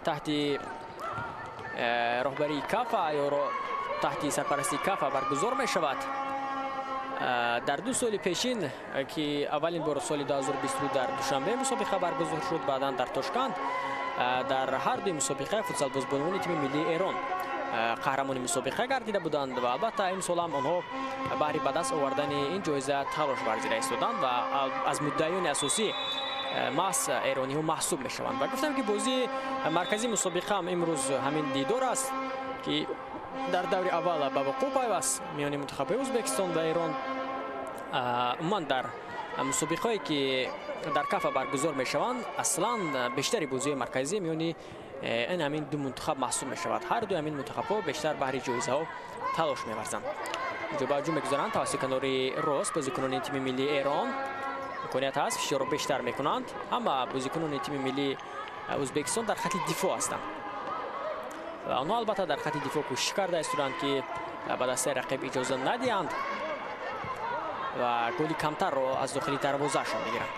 таҳти роҳбарии Кафа ё таҳти сарпарастии Кафа баргузор мешавад. Дар 2 соли пешин, ки аввалин бор соли 2022 дар Душанбе мусобиқа баргузор шуд, баъдан дар Тошканд, дар ҳар дуи мусобиқа футзалбозбонони тими миллии Эрон қаҳрамони мусобиқа гардида буданд ва албатта имсол ҳам онҳо баҳри ба даст овардани ин ҷоиза талош варзида истоданд ва аз муддаиёни асосӣ маҳз эрониҳо маҳсуб мешаванд. Ва гуфтам, ки бозии марказии мусобиқа ҳам имрӯз ҳамин дидор аст, ки дар даври аввал ба вуқӯъ пайваст миёни мунтахабҳои Ӯзбекистон ва Эрон. Умуман дар мусобиқаҳое, ки дар Кафа баргузор мешаванд, аслан бештари бозиҳои марказӣ миёни ин ҳамин ду мунтахаб маҳсуб мешавад. Ҳар дуи ҳамин мунтахабҳо бештар баҳри ҷоизаҳо талош меварзанд. Инҷо ба ҳуҷум мегузоранд тавассути канори рост бозикунони тими миллии Эрон. Имконият ҳаст, фишорро бештар мекунанд. Ҳама бозикунони тими миллии Ӯзбекистон дар хати дифоъ ҳастанд ва онҳо албатта дар хати дифоъ кӯшиш карда истоданд, ки ба дастаи рақиб иҷоза надиҳанд ва голи камтарро аз дохили дарвозаашон бигиранд.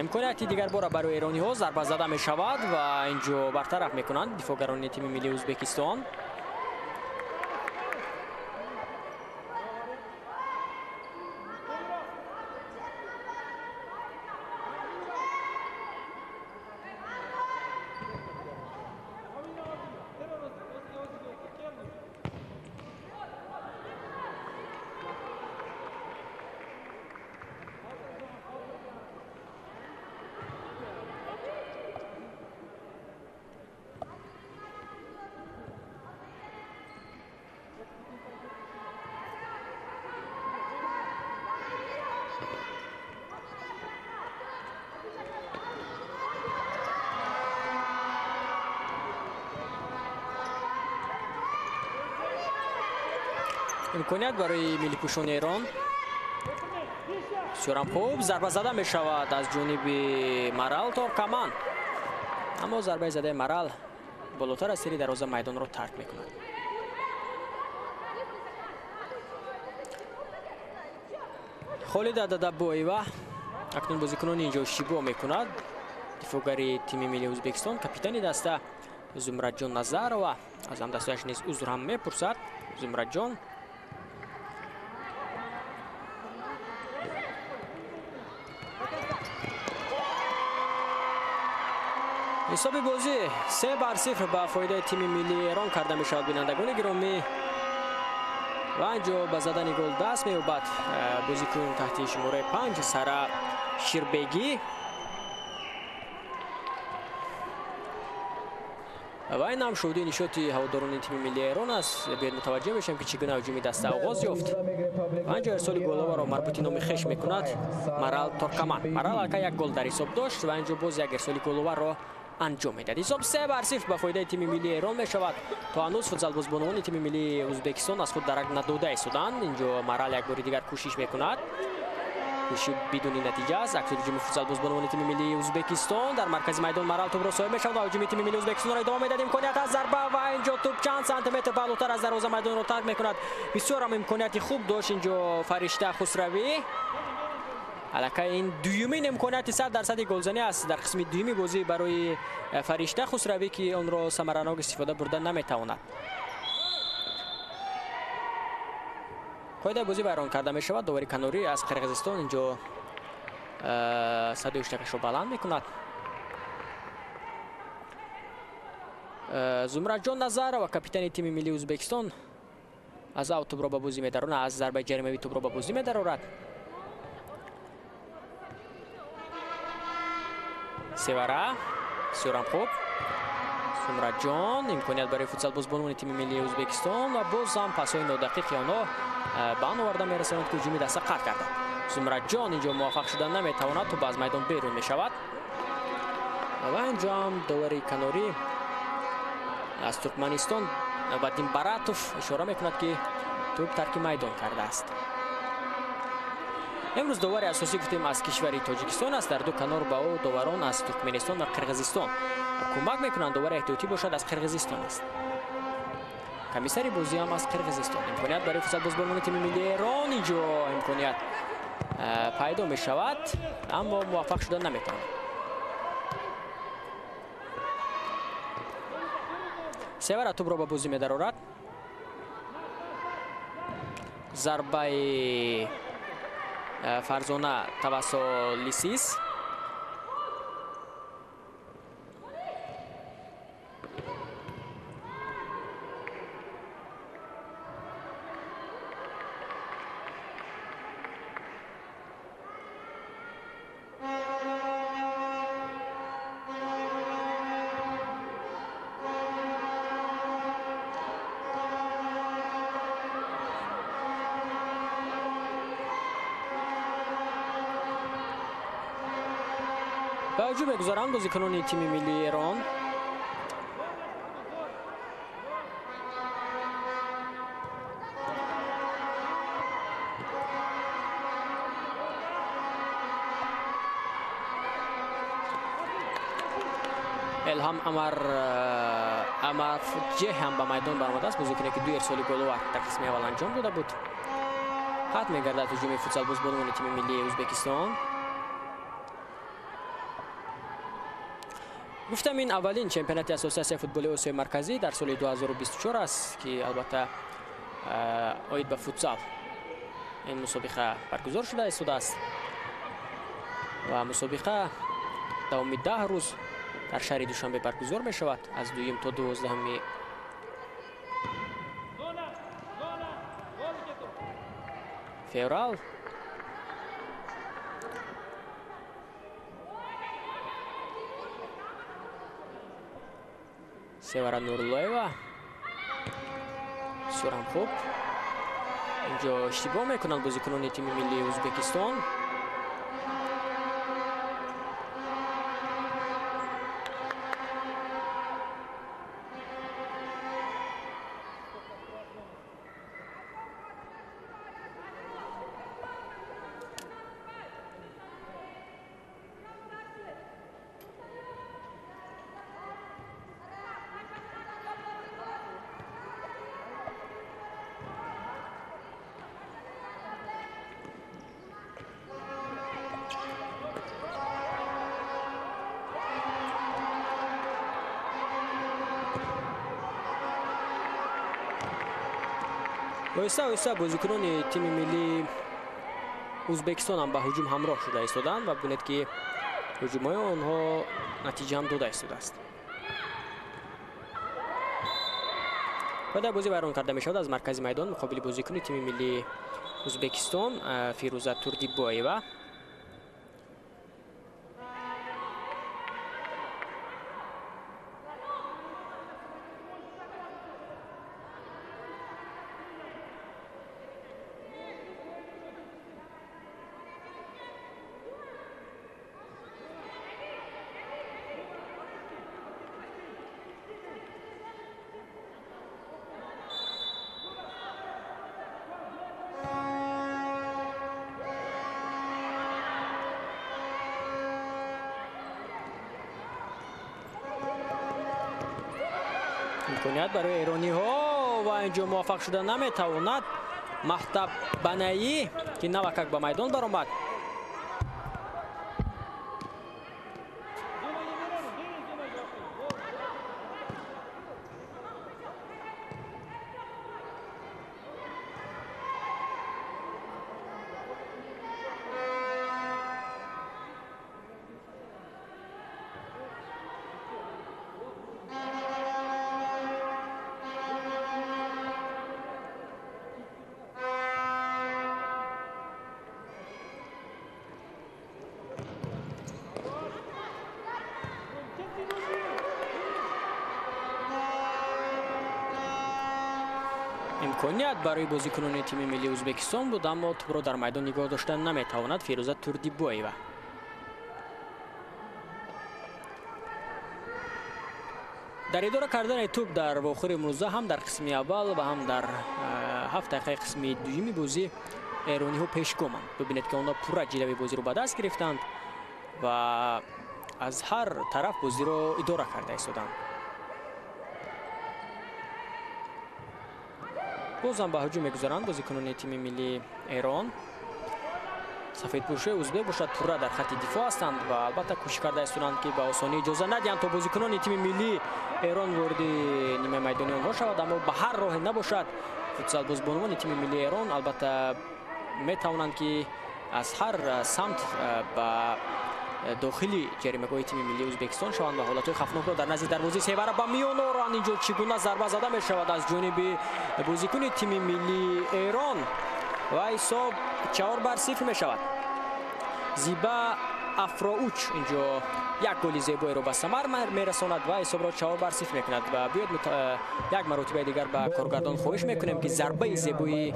Имконияти дигар бора барои эрониҳо, зарба зада мешавад ва инҷо бартараф мекунанд дифоъгарони тими миллии Ӯзбекистон. Имконият барои миллипӯшони Эрон бисёрам хуб зарба зада мешавад аз ҷониби Марал Торкаман, аммо зарбаи задаи Марал болотар аз сири дарвоза майдонро тарк мекунад. Холида Дадабоева акнун бозикунони инҷо шибо мекунад. Дифоъгари тими миллии Ӯзбекистон, капитани даста Зумраджон Назарова аз ҳамдастаяш низ узр ҳам мепурсад. Зумраджон ҳисоби бозӣ 3-0 ба фоидаи тими миллии Эрон карда мешавад. Бинандагони гиромӣ, ва инҷо ба задани гол даст меёбад бозикун таҳти шумораи 5 Сара Ширбегӣ. Ва ин ҳам шоҳиди нишоти ҳаводорони тими миллии Эрон аст. Биёед мутаваҷҷеҳ мешавем, ки чӣ гуна ҳуҷуми даста оғоз ёфт. Ва инҷо ирсоли головаро марбути номи хеш мекунад Марал Торкаман. Марал аллакай як гол дар ҳисоб дошт ва инҷо боз як ирсоли головаро анҷом медиҳад. Ҳисоб 3-0 ба фоидаи тими миллии Эрон мешавад. То ҳанӯз футзалбозбонони тими миллии Ӯзбекистон аз худ дарак надода истоданд. Инҷо Марал як бори дигар кӯшиш мекунад. Кӯшиши бидуни натиҷа аст. Акси ҳуҷуми футзалбозбонони тими миллии Ӯзбекистон дар маркази майдон Марал тӯбро соҳиб мешавад ва ҳуҷуми тими миллии Ӯзбекистонро идома медиҳад. Имконият аз зарба ва инҷо тӯб чанд сантиметр болотар аз дарвоза майдонро тарк мекунад. Бисёр ҳам имконияти хуб дошт инҷо Фаришта Хусравӣ. Аллакай ин дуюмин имконияти 100% голзанӣ аст дар қисми дуюми бозӣ барои Фаришта Хусравӣ, ки онро самаранок истифода бурда наметавонад. Қоидаи бозӣ вайрон карда мешавад. Довари канорӣ аз Қирғизистон инҷо садои ҳуштакашро баланд мекунад. Зумраджон Назарова, капитани тими миллии Ӯзбекистон, аз ав тӯбро ба бозӣ медарорад, аз зарбаи ҷаримавӣ тӯбро ба бозӣ медарорад. Севара, бисёрам хуб. Зумраджон, имконият барои футзалбозбонони тими миллии Ӯзбекистон ва боз ҳам пасҳои нодақиқи онҳо ба он оварда мерасонад, ки ҳуҷуми даста қатъ карданд. Зумраджон инҷо муваффақ шуда наметавонад, тӯб аз майдон берун мешавад. Ва инҷо ҳам довари канорӣ аз Туркманистон Вадим Баратов ишора мекунад, ки тӯб тарки майдон кардааст. Имрӯз довари асосӣ гуфтем аз кишвари Тоҷикистон аст. Дар ду канор ба ӯ доварон аз Туркманистон ва Қирғизистон кӯмак мекунанд. Довари эҳтиётӣ бошад аз Қирғизистон аст. Комиссари бозӣ ҳам аз Қирғизистон. Имконият барои футзалбозбонони тими миллии Эрон инҷо имконият пайдо мешавад, аммо муваффақ шуда наметавонад. Севара тӯбро ба бозӣ медарорад. Зарбаи Фарзона Тавассолисис. Ба ҳуҷум мегузаранд бозикунони тими миллии Эрон. Элҳам Амарҷеҳ ҳам ба майдон баромадааст. Бозикуне ки ду ирсоли головар дар қисми аввал анҷом дода буд. Қатъ мегардад ҳуҷуми футзалбозбонони тими миллии Ӯзбекистон. Гуфтам ин аввалин чемпионати Ассотсиатсияи футболи Осиёи Марказӣ дар соли 2024 аст, ки албатта оид ба футзал ин мусобиқа баргузор шуда истодааст ва мусобиқа давоми 10 рӯз дар шаҳри Душанбе баргузор мешавад аз 2 то 12 феврал. Севара Нурлоева бисёр ҳам хуб инҷо иштибоҳ мекунанд бозикунони тими миллии Ӯзбекистон. Оҳиста оҳиста бозикунони тими миллии Ӯзбекистон ҳам ба ҳуҷум ҳамроҳ шуда истоданд ва бинед, ки ҳуҷумҳои онҳо натиҷа ҳам дода истодааст. Ва дар бозӣ вайрон карда мешавад аз маркази майдон муқобили бозикуни тими миллии Ӯзбекистон Фирӯза Турдибоева. Имконият барои эрониҳо ва инҷо муваффақ шуда наметавонад. Маҳтаб Банаӣ, ки навакак ба майдон баромад. Имконият барои бозикунони тими миллии Ӯзбекистон буд, аммо тӯбро дар майдон нигоҳ дошта наметавонад Фирӯза Турдибоева. Дар идора кардани тӯб дар вохӯри имрӯза ҳам дар қисми аввал ва ҳам дар 7 дақиқаи қисми дуюми бозӣ эрониҳо пешгоманд. Бибинед, ки онҳо пурра ҷилави бозиро ба даст гирифтанд ва аз ҳар тараф бозиро идора карда истоданд. Бозам ба ҳуҷум мегузаранд бозикунони тими миллии Эрон. Сафедпӯшои ӯзбек бошад пурра дар хатти дифоъ ҳастанд ва албатта кӯшиш карда истоданд, ки ба осонӣ иҷоза надиҳанд то бозикунони тими миллии Эрон вориди нимаи майдони онҳо шавад, аммо ба ҳар роҳе набошад футзалбозбонувони тими миллии Эрон албатта метавонанд, ки аз ҳар самт ба дохили ҷаримагоҳи тими миллии Ӯзбекистон шаванд ва ҳолатҳои хавфнокро дар назди дарвозаи Севара ба миён оранд. Инҷо чӣ гуна зарба зада мешавад аз ҷониби бозикуни тими миллии Эрон ва ҳисоб 4-0 мешавад. Зиба Афроуч инҷо як голи зебоеро ба самар мерасонад ва ҳисобро 4-0 мекунад. Ва биёед як маротибаи дигар ба коргардон хоҳиш мекунем, ки зарбаи зебои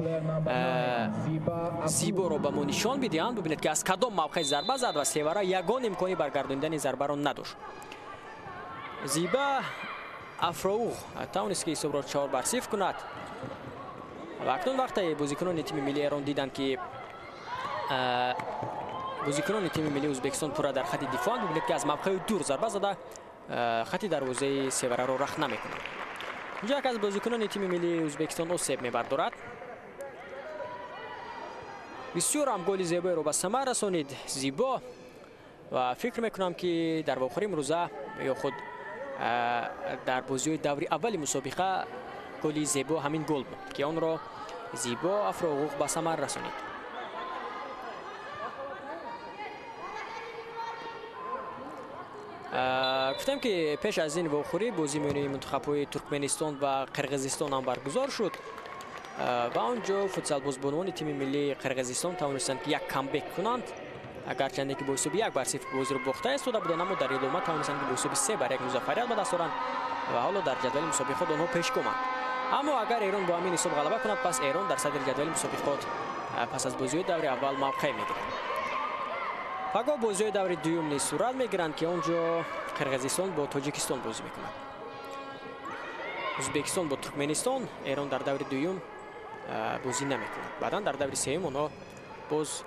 Зиборо ба мо нишон бидиҳанд. Бибинед, ки аз кадом мавқеъ зарба зад ва Севара ягон имкони баргардонидани зарбаро надошт. Зиба Афроух тавонист, ки ҳисобро 4-0 кунад. Ва акнун вақте бозикунони тими миллии Эрон диданд, ки бозикунони тими миллии Ӯзбекистон пурра дар хатти дифоанд, бибинед, ки аз мавқеи дур зарба зада хатти дарвозаи Севараро рахна мекунад. Инҷо як аз бозикунони тими миллии Ӯзбекистон осеб мебардорад. Бисёр ҳам голи зебоеро ба самар расонид Зибо ва фикр мекунам, ки дар вохӯри имрӯза ё худ дар бозиҳои даври аввали мусобиқа голи зебо ҳамин гол буд, ки онро Зибо Афроғуқ ба самар расонид. Гуфтем, ки пеш аз ин вохӯрӣ бозӣ миёни мунтахабҳои Туркменистон ва Қирғизистон ҳам баргузор шуд ва он ҷо футзалбозбонувони тими миллии Қирғизистон тавонистанд, ки як камбек кунанд. Агарчанде ки бо ҳисоби 1-0 бозиро бохта истода буданд, аммо дар идома тавонистанд, ки бо ҳисоби 3-1 музаффарият ба даст оранд ва ҳоло дар ҷадвали мусобиқот онҳо пешгоманд. Аммо агар Эрон бо ҳамин ҳисоб ғалаба кунад, пас Эрон дар садри ҷадвали мусобиқот пас аз бозиҳои даври аввал мавқеъ мегирад. Пагоҳ бозиҳои даври дуюм низ сурат мегиранд, ки он ҷо Қирғизистон бо Тоҷикистон бозӣ мекунад. Ӯзбекистон бо Туркменистон, Эрон дар даври дуюм бозӣ намекунад. Баъдан дар даври сеюм онҳо боз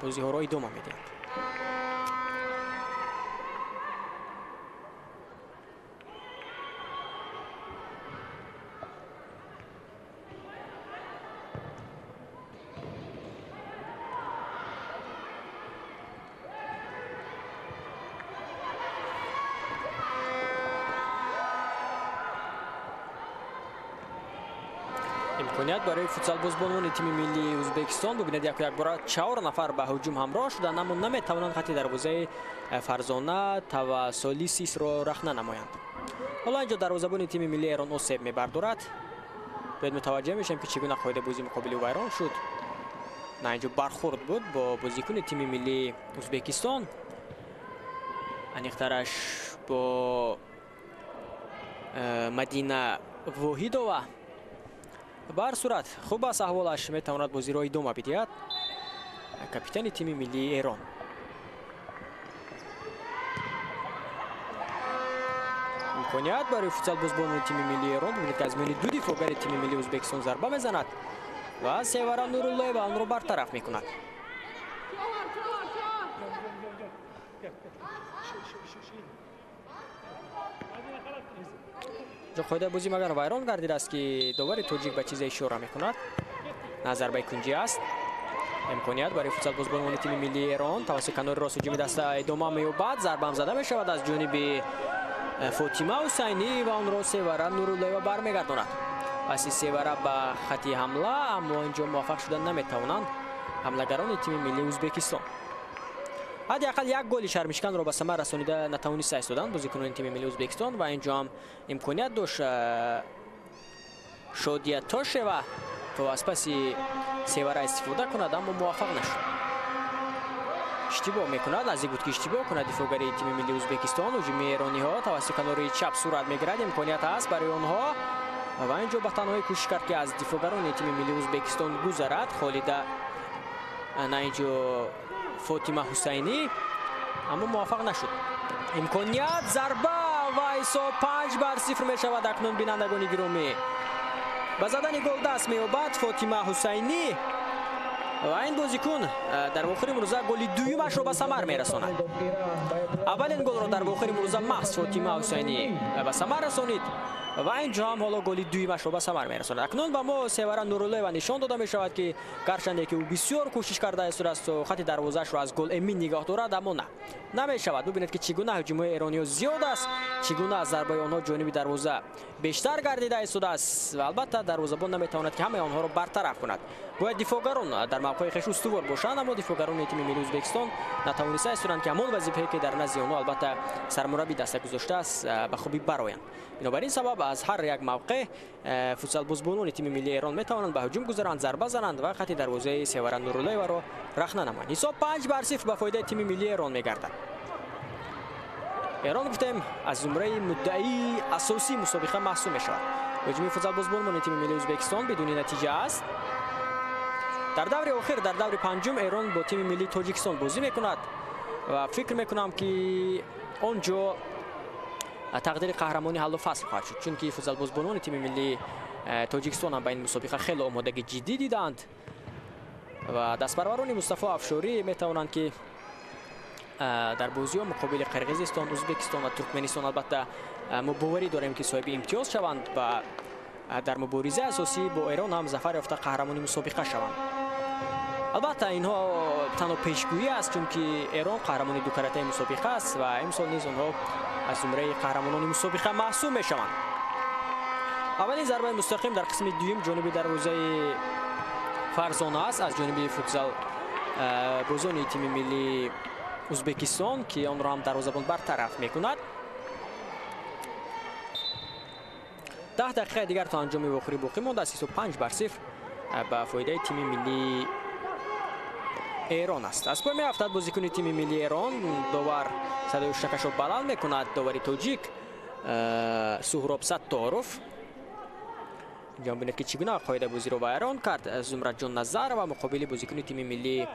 бозиҳоро идома медиҳанд. Имконият барои футзалбозбонони тими миллии Ӯзбекистон. Бубинед, яку якбора 4 нафар ба ҳуҷум ҳамроҳ шуданд, аммо наметавонанд хатти дарвозаи Фарзона Тавассолисисро рахна намоянд. Ҳоло инҷо дарвозабони тими миллии Эрон осеб мебардорад. Бояд мутаваҷҷеҳ мешавем, ки чӣ гуна қоидаи бозӣ муқобили ӯ вайрон шуд. На, инҷо бархӯрд буд бо бозикуни тими миллии Ӯзбекистон, аниқтараш бо Мадина Воҳидова. Ба ҳар сурат хуб аст аҳволаш, метавонад бозиро идома бидиҳад капитани тими миллии Эрон. Имконият барои футзалбозбонони тими миллии Эрон. Бибинед, ки аз миёни ду дифоъгари тими миллии Ӯзбекистон зарба мезанад ва Севара Нуруллоева онро бартараф мекунад. Ҷо қоидаи бозӣ магар вайрон гардидааст, ки довари тоҷик ба чизе ишора мекунад. На, зарбаи кунҷӣ аст. Имконият барои футзалбозбонони тими миллии Эрон тавассути канори рост ҳуҷуми даста идома меёбад. Зарбаам зада мешавад аз ҷониби Фотима Ҳусайнӣ ва онро Севара Нуруллоева бармегардонад. Паси Севара ба хатти ҳамла, аммо инҷо муваффақ шуда наметавонанд ҳамлагарони тими миллии Ӯзбекистон. Ҳадди ақал як голи шармишканро ба самар расонида натавониста истоданд бозикунони тими миллии Ӯзбекистон ва инҷо ҳам имконият дошт Шодия Тошева то аз паси Севара истифода кунад, аммо муваффақ нашуд. Иштибоҳ мекунад, наздик буд, ки иштибоҳ кунад дифоъгари тими миллии Ӯзбекистон. Ҳуҷуми эрониҳо тавассути канори чап сурат мегирад. Имконият ҳаст барои онҳо. Ва инҷо ба танҳоӣ кӯшиш кард, ки аз дифоъгарони тими миллии Ӯзбекистон гузарад. Холида на инҷо Фотима Ҳусайнӣ, аммо муваффақ нашуд. Имконият, зарба ва ҳисоб 5-0 мешавад. Акнун бинандагони гиромӣ, ба задани гол даст меёбад Фотима Ҳусайнӣ ва ин бозикун дар охири имрӯза голи дуюмашро ба самар мерасонад. Аввалин голро дар охири имрӯза маҳз Фотима Ҳусайнӣ ба самар расонид ва инҷо ҳам ҳоло голи дуюмашро ба самар мерасонад. Акнун ба мо Севара Нуруллоева нишон дода мешавад, ки гарчанде ки ӯ бисёр кӯшиш кардааст, хати дарвозаашро аз гол эмин нигоҳ дорад, аммо на намешавад. Бубинед, ки чӣ гуна ҳуҷумҳои эрониҳо зиёд аст, чӣ гуна аз зарбаи онҳо ҷониби дарвоза бештар гардида истодааст ва албатта дарвозабон наметавонад, ки ҳамаи онҳоро бартараф кунад. Бояд дифоъгарон дар мавқеи хеш устувор бошанд, аммо дифоъгарони тими миллии Ӯзбекистон натавониста истоданд, ки ҳамон вазифае, ки дар назди онҳо албатта сармураббӣ даста гузоштааст, ба хубӣ бароянд. Бинобар ин сабаб аз ҳар як мавқеъ футзалбозбонони тими миллии Эрон метавонанд ба ҳуҷум гузаранд, зарба зананд ва хати дарвозаи Севара Нуруллоеваро рахна намоянд. Ҳисоб 5-0 ба фоидаи тими миллии Эрон мегардад. Эрон, гуфтем, аз зумраи муддаии асосии мусобиқа маҳсуб мешавад. Ҳуҷуми футзалбозбонони тими миллии Ӯзбекистон бидуни натиҷа аст. Дар даври охир, дар даври панҷум, Эрон бо тими миллии Тоҷикистон бозӣ мекунад ва фикр мекунам, ки он ҷо тақдири қаҳрамонӣ ҳаллу фасл хоҳад шуд, чунки футзалбозбонони тими миллии Тоҷикистон ҳам ба ин мусобиқа хеле омодагӣ ҷиддӣ диданд ва дастпарварони Мустафо Афшорӣ метавонанд, ки дар бозиҳо муқобили Қирғизистон, Ӯзбекистон ва Туркманистон албатта мо боварӣ дорем, ки соҳиби имтиёз шаванд ва дар муборизаи асосӣ бо Эрон ҳам зафар ёфта қаҳрамони мусобиқа шаванд. Албатта инҳо танҳо пешгӯӣ аст, чунки Эрон қаҳрамони дукаратаи мусобиқа аст ва имсол низ онҳо аз зумраи қаҳрамонони мусобиқа маҳсуб мешаванд. Аввалин зарбаи мустақим дар қисми дуюм ҷониби дарвозаи Фарзона аст аз ҷониби футзал бозони тими миллии Ӯзбекистон, ки онро ҳам дарвозабон бартараф мекунад. 10 дақиқаи дигар то анҷоми вохӯрӣ боқӣ мондааст. Ҳисоб 5-0 ба фоидаи тими миллии Эрон аст. Аз пой меафтад бозикуни тими миллии Эрон. Довар садои шакашро баланд мекунад. Довари тоҷик Суҳроб Сатторов. Инҷо бинед, ки чӣ гуна қоидаи бозиро вайрон кард Зумраджон Назарова муқобили бозикуни тими миллии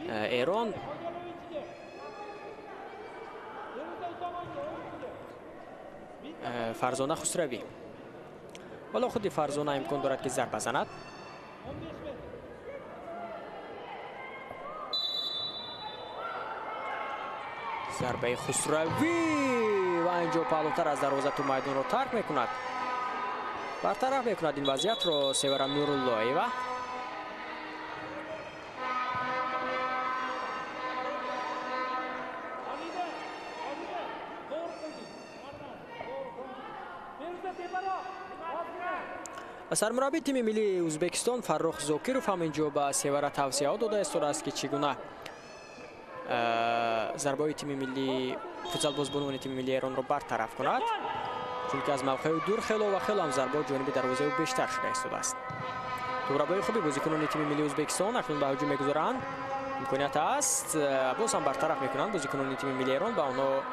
Эрон. Фарзона Хусравӣ. Ҳоло худи Фарзона имкон дорад, ки зарба занад. Зарбаи Хусравӣ ва инҷо паҳлӯтар аз дарвоза ту майдонро тарк мекунад. Бартараф мекунад ин вазъиятро Севара Нуруллоева. Сармураббии тими миллии Ӯзбекистон Фаррух Зокиров ҳам инҷо ба Севара тавсияҳо дода истодааст, ки чӣ гуна зарбаҳои тими миллии футзалбозбонони тими миллии Эронро бартараф кунад, чунки аз мавқеи дур хело ва хело ҳам зарбаҳо ҷониби дарвозаи ӯ бештар шуда истодааст. Тӯбрабои хуби бозикунони тими миллии Ӯзбекистон акнун ба ҳуҷум мегузоранд. Имконият аст, боз ҳам бартараф мекунанд бозикунони тими миллии Эрон ва онҳо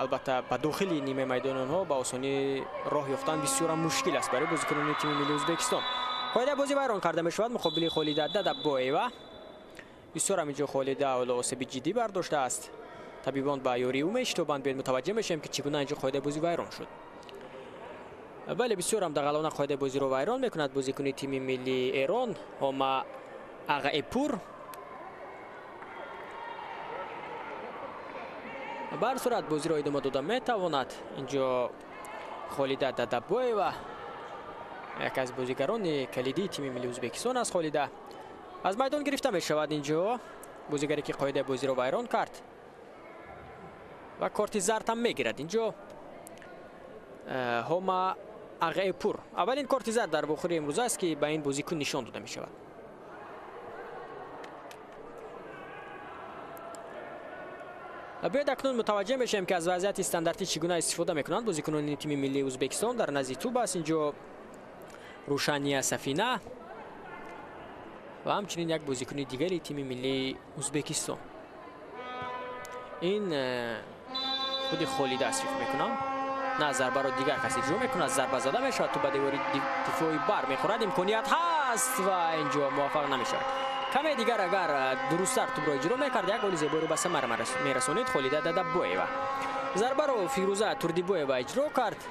албатта ба дохили нимаи майдони онҳо ба осонӣ роҳ ёфтан бисёрам мушкил аст барои бозикунони тими миллии Ӯзбекистон. Қоидаи бозӣ вайрон карда мешавад муқобили Холида Дадабоева. Бисёр ҳам инҷо Холида ҳоло осеби ҷиддӣ бардоштааст. Табибон ба ёрии ӯ мешитобанд. Биёед мутаваҷҷеҳ мешавем, ки чӣ гуна инҷо қоидаи бозӣ вайрон шуд. Бале, бисёр ҳам дағалона қоидаи бозиро вайрон мекунад бозикуни тими миллии Эрон Ҳома Ағаепур. Ба ҳар сурат бозиро идома дода метавонад. Инҷо Холида Дадабоева, яке аз бозигарони калидии тими миллии Ӯзбекистон аст. Холида аз майдон гирифта мешавад. Инҷо бозигаре, ки қоидаи бозиро вайрон кард ва корти зард ҳам мегирад. Инҷо Ҳома Ағаепур аввалин корти зард дар вохӯрии имрӯза аст, ки ба ин бозикун нишон дода мешавад. Биёед акнун мутаваҷҷеҳ мешавем, ки аз вазъияти стандартӣ чӣ гуна истифода мекунанд бозикунони тими миллии Ӯзбекистон. Дар назди тӯб аст инҷо Рӯшания Сафина ва ҳамчунин як бозикуни дигари тими миллии Ӯзбекистон. Ин худи Холида аст, фикр мекунам. На, зарбаро дигар кас иҷро мекунад. Зарба зада мешавад, тӯп ба девори дифоӣ бар мехӯрад. Имконият ҳаст ва инҷо муваффақ намешавад. Каме дигар агар дурусттар тӯпро иҷро мекард, як голи зеборо ба самар мерасонид Холида Дадабоева. Зарбаро Фирӯза Турдибоева иҷро кард.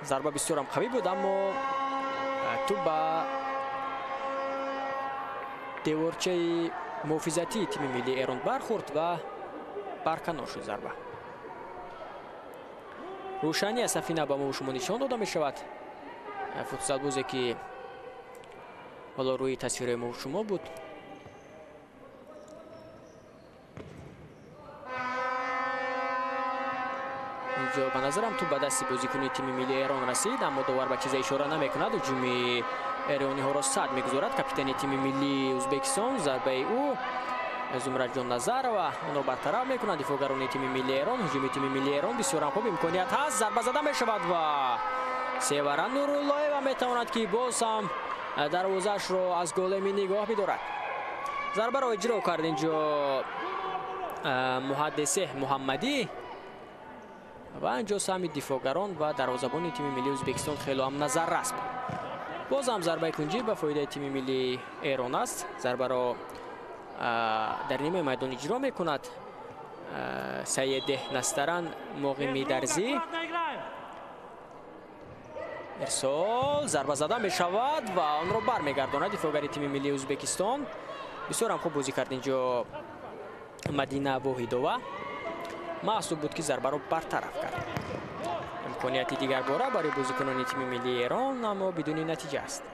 Зарба бисёрам қавӣ буд, аммо тӯп ба деворчаи муҳофизатии тими миллии Эрон бархӯрд ва барканор шуд зарба. Рӯшанӣ аз сафина ба мо шумо нишон дода мешавад. Футзалбозе ки ҳоло рӯи тасвири мо шумо буд. Инҷо ба назарам тӯп ба дасти бозикуни тими миллии Эрон расид, аммо довар ба чизе ишора намекунад. Ҳуҷуми эрониҳоро сад мегузорад капитани тими миллии Ӯзбекистон. Зарбаи ӯ Зумраҷон Назарова онро бартараф мекунад. Дифоъгарони тими миллии Эрон. Ҳуҷуми тими миллии Эрон бисёрам хуб, имконият ҳаст, зарба зада мешавад ва Севара Нуруллоева метавонад ки боз ҳам дарвозаашро аз големи нигоҳ бидорад. Зарбаро иҷро кард инҷо Муҳаддисеҳ Муҳаммадӣ ва инҷо саҳми дифоъгарон ва дарвозабони тими миллии Ӯзбекистон хело ҳам назаррас буд. Боз ҳам зарбаи кунҷӣ ба фоидаи тими миллии Эрон аст. Зарбаро дар нимаи майдон иҷро мекунад Саидеҳ Настаран Моғимидарзӣ. Ирсол, зарба зада мешавад ва онро бармегардонад дифоъгари тими миллии Ӯзбекистон. Бисёр ҳам хуб бозӣ кард инҷо Мадина Воҳидова. Маҳсуб буд ки зарбаро бартараф кард. Имконияти дигар бора барои бозикунони тими миллии Эрон, аммо бидуни натиҷа аст.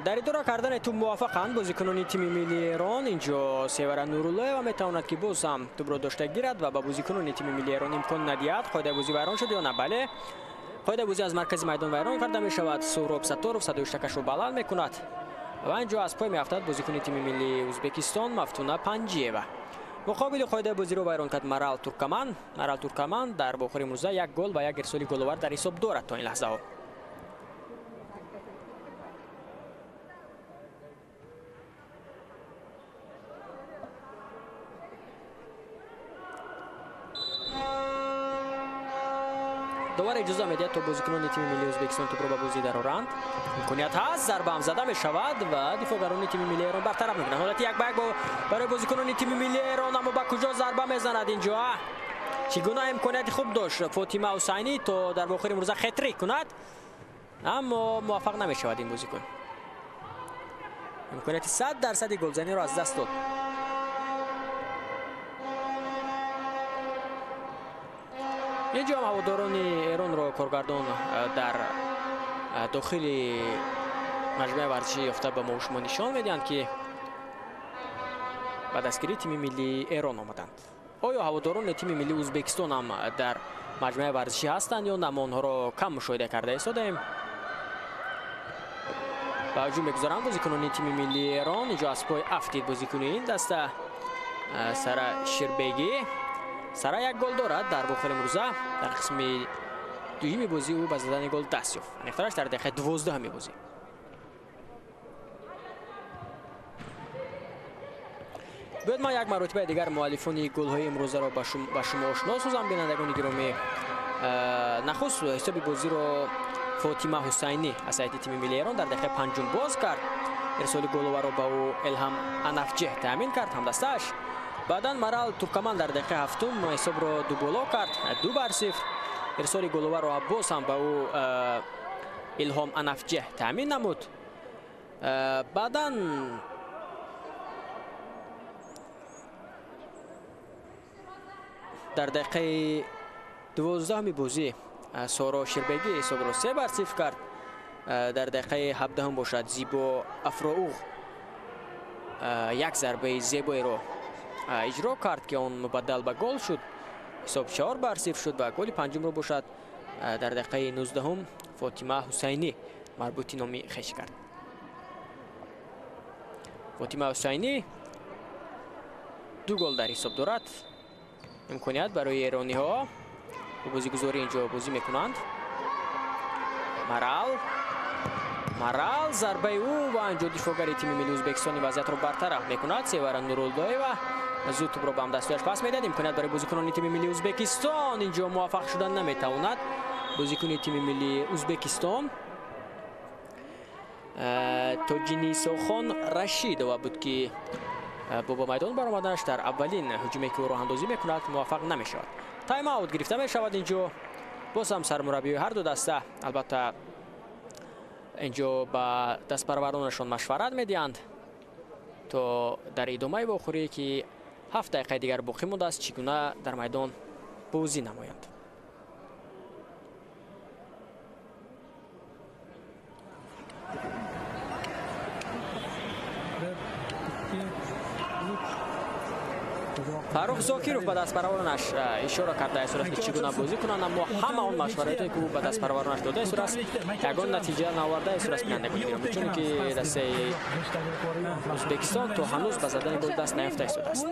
Дар идора кардани тӯп муваффақанд бозикунони тими миллии Эрон. Инҷо Севара Нуруллоева метавонад ки боз ҳам тӯпро дошта гирад ва ба бозикунони тими миллии Эрон имкон надиҳад. Қоидаи бозӣ вайрон шуд ё на? Бале, қоидаи бозӣ аз маркази майдон вайрон карда мешавад. Суҳроб Сатторов садои штакашро баланд мекунад ва инҷо аз пой меафтад бозикуни тими миллии Ӯзбекистон Мафтуна Панҷиева. Муқобили қоидаи бозиро вайрон кард Марал Туркаман. Марал Туркаман дар бохири имрӯза як гол ва як ирсоли головар дар ҳисоб дорад то ин лаҳзаҳо. Довар иҷоза медиҳад то бозикунони тими миллии Ӯзбекистон тӯпро ба бозӣ дароранд. Имконият ҳаст, зарба ҳам зада мешавад ва дифоъгарони тими миллии Эрон бартараф мекунанд. Ҳолати як ба як барои бозикунони тими миллии Эрон, аммо ба куҷо зарба мезанад инҷо? Чӣ гуна имконияти хуб дошт Фотима Ҳусайнӣ то дар охири имрӯза хетрик кунад, аммо муваффақ намешавад ин бозикун. Имконияти 100% голзаниро аз даст дод. Инҷо ҳам ҳаводорони Эронро коргардон дар дохили маҷмӯаи варзишӣ ёфта ба мо шумо нишон медиҳанд ки ба дастгирии тими миллии Эрон омаданд. Оё ҳаводорони тими миллии Ӯзбекистон ҳам дар маҷмӯаи варзишӣ ҳастанд ё на? Мо онҳоро кам мушоҳида карда истодаем. Ба ҳуҷум мегузоранд бозикунони тими миллии Эрон. Инҷо аз пой афтид бозикуни ин даста Сара Ширбегӣ. Сара як гол дорад дар бохири имрӯза. Дар қисми дуюми бозӣ ӯ ба задани гол даст ёфт. Аниқтараш дар дақиқаи 12-уми бозӣ. Биёед ман як маротибаи дигар муаллифони голҳои имрӯзаро ба шумо ошно созам, бинандагони гиромӣ. Нахуст ҳисоби бозиро Фотима Ҳусайнӣ аз ҳайати тими миллии Эрон дар дақиқаи 5 боз кард. Ирсоли головаро ба ӯ Элҳам Анафҷеҳ таъмин кард ҳамдастааш. Баъдан Марал Туркаман дар дақиқаи 7 ҳисобро дуболо кард, 2-0. Ирсоли головаро боз ҳам ба ӯ Илҳом Анафҷеҳ таъмин намуд. Баъдан дар дақиқаи 12-уми бозӣ Соро Ширбегӣ ҳисобро 3-0 кард. Дар дақиқаи 17 бошад Зибо Афроуғ як зарбаи зебоеро иҷро кард ки он мубаддал ба гол шуд. Ҳисоб 4-0 шуд ва голи панҷумро бошад дар дақиқаи 19 Фотима Ҳусайнӣ марбути номи хеш кард. Фотима Ҳусайнӣ 2 гол дар ҳисоб дорад. Имконият барои эрониҳо бо бозигузорӣ инҷо бозӣ мекунанд. Марал зарбаи ӯ ва инҷо дифоъгари тими миллии Ӯзбекистон вазъиятро бартараф мекунад. Севара Нуруллоева зуд тӯбро ба ҳамдастиаш пас медиҳад. Имконият барои бозикунони тими миллии Ӯзбекистон инҷо муваффақ шудан наметавонад. Бозикуни тими миллии Ӯзбекистон Тоҷинисохон Рашидова буд ки бо ба майдон баромаданаш дар аввалин ҳуҷуме ки ӯ роҳандозӣ мекунад муваффақ намешавад. Тайм-аут гирифта мешавад инҷо. Боз ҳам сармураббиёи ҳар ду даста албатта инҷо ба дастпарваронашон машварат медиҳанд то дар идомаи вохӯрие ки 7 дақиқаи дигар боқӣ мондааст чӣ гуна дар майдон бозӣ намоянд. Фаррух Зокиров ба дастпарваронаш ишора кардааст ки чӣ гуна бозӣ кунанд, аммо ҳама он машваратҳое ки ӯ ба дастпарваронаш додааст ягон натиҷа наовардааст бинандагони гиромӣ, чунки дастаи Ӯзбекистон то ҳанӯз ба задани гол даст наёфта истодааст.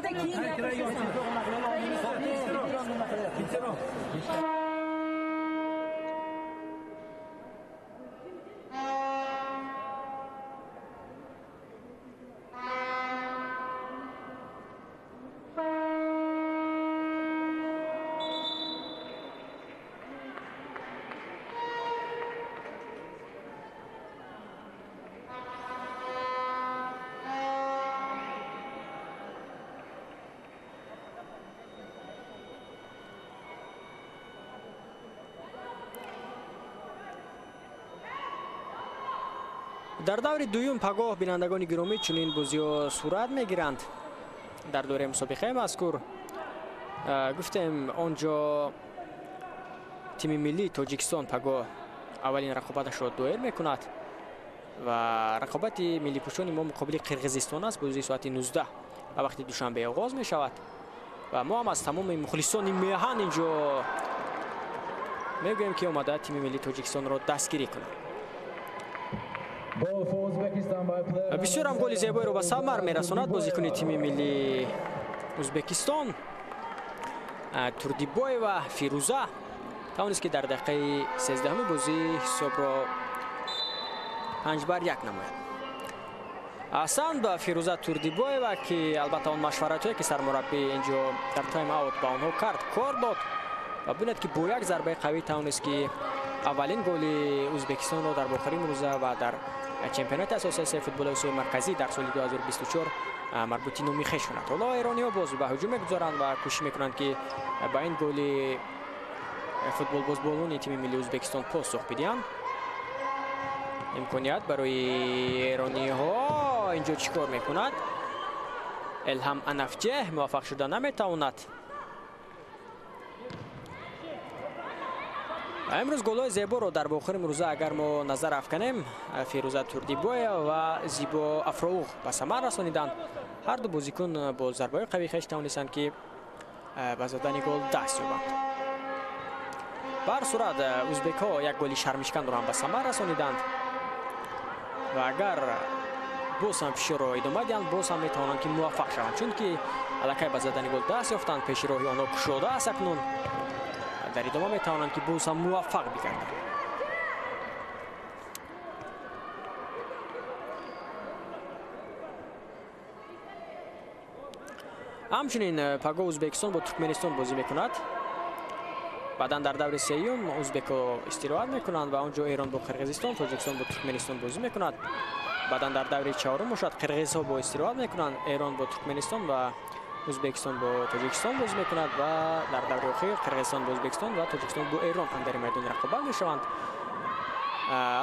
Дар даври дуюм пагоҳ бинандагони гиромӣ чунин бозиҳо сурат мегиранд. Дар дораи мусобиқаи мазкур гуфтем он ҷо тими миллии Тоҷикистон пагоҳ аввалин рақобаташро доир мекунад ва рақобати миллипӯшони мо муқобили Қирғизистон аст. Бозии соати 19 ба вақти Душанбе оғоз мешавад ва мо ҳам аз тамоми мухлисони меҳан инҷо мегӯем ки омада тими миллии Тоҷикистонро дастгирӣ кунанд. Бисёр ҳам голи зебоеро ба самар мерасонад бозикуни тими миллии Ӯзбекистон Турдибоева Фирӯза тавонист ки дар дақиқаи 13-уми бозӣ ҳисобро 5-1 намояд. Аҳсан ба Фирӯза Турдибоева ки албатта он машваратҳое ки сармураббӣ инҷо дар тайм-аут ба онҳо кард кор дод ва бинед ки бо як зарбаи қавӣ тавонист ки аввалин голи Ӯзбекистонро дар бохари имрӯза ва дар чемпионати Ассотсиатсияи футболи Осиёи Марказӣ дар соли 2024 марбути номи хеш кунад. Ҳоло эрониҳо боз ба ҳуҷум мегузоранд ва кӯшиш мекунанд ки ба ин голи футболбозболони тими миллии Ӯзбекистон посух бидиҳанд. Имконият барои эрониҳо инҷо чӣ кор мекунад? Элҳам Анафҷеҳ муваффақ шуда наметавонад. Имрӯз голҳои зеборо дар бохири имрӯза агар мо назар афканем, Фирӯза Турдибоева ва Зибо Афроуғ ба самар расониданд. Ҳар ду бозикун бо зарбаҳои қавии хеш тавонистанд ки ба задани гол даст ёбанд. Ба ҳар сурат ӯзбекҳо як голи шармишканро ҳам ба самар расониданд ва агар боз ҳам фишорро идома диҳанд, боз ҳам метавонанд ки муваффақ шаванд, чунки аллакай ба задани гол даст ёфтанд, пеши роҳи онҳо кушода аст. Акнун дар идома метавонанд ки боз ҳам муваффақ бигарданд. Ҳамчунин пагоҳ Ӯзбекистон бо Туркманистон бозӣ мекунад. Баъдан дар даври сеюм ӯзбекҳо истироҳат мекунанд ва он ҷо Эрон бо Қирғизистон, Тоҷикистон бо Туркманистон бозӣ мекунад. Баъдан дар даври чаҳорум бошад қирғизҳо бо истироҳат мекунанд, Эрон бо Туркманистон ва Ӯзбекистон бо Тоҷикистон бозӣ мекунад ва дар даври охир Қирғизистон бо Ӯзбекистон ва Тоҷикистон бо Эрон андари майдони рақобат мешаванд.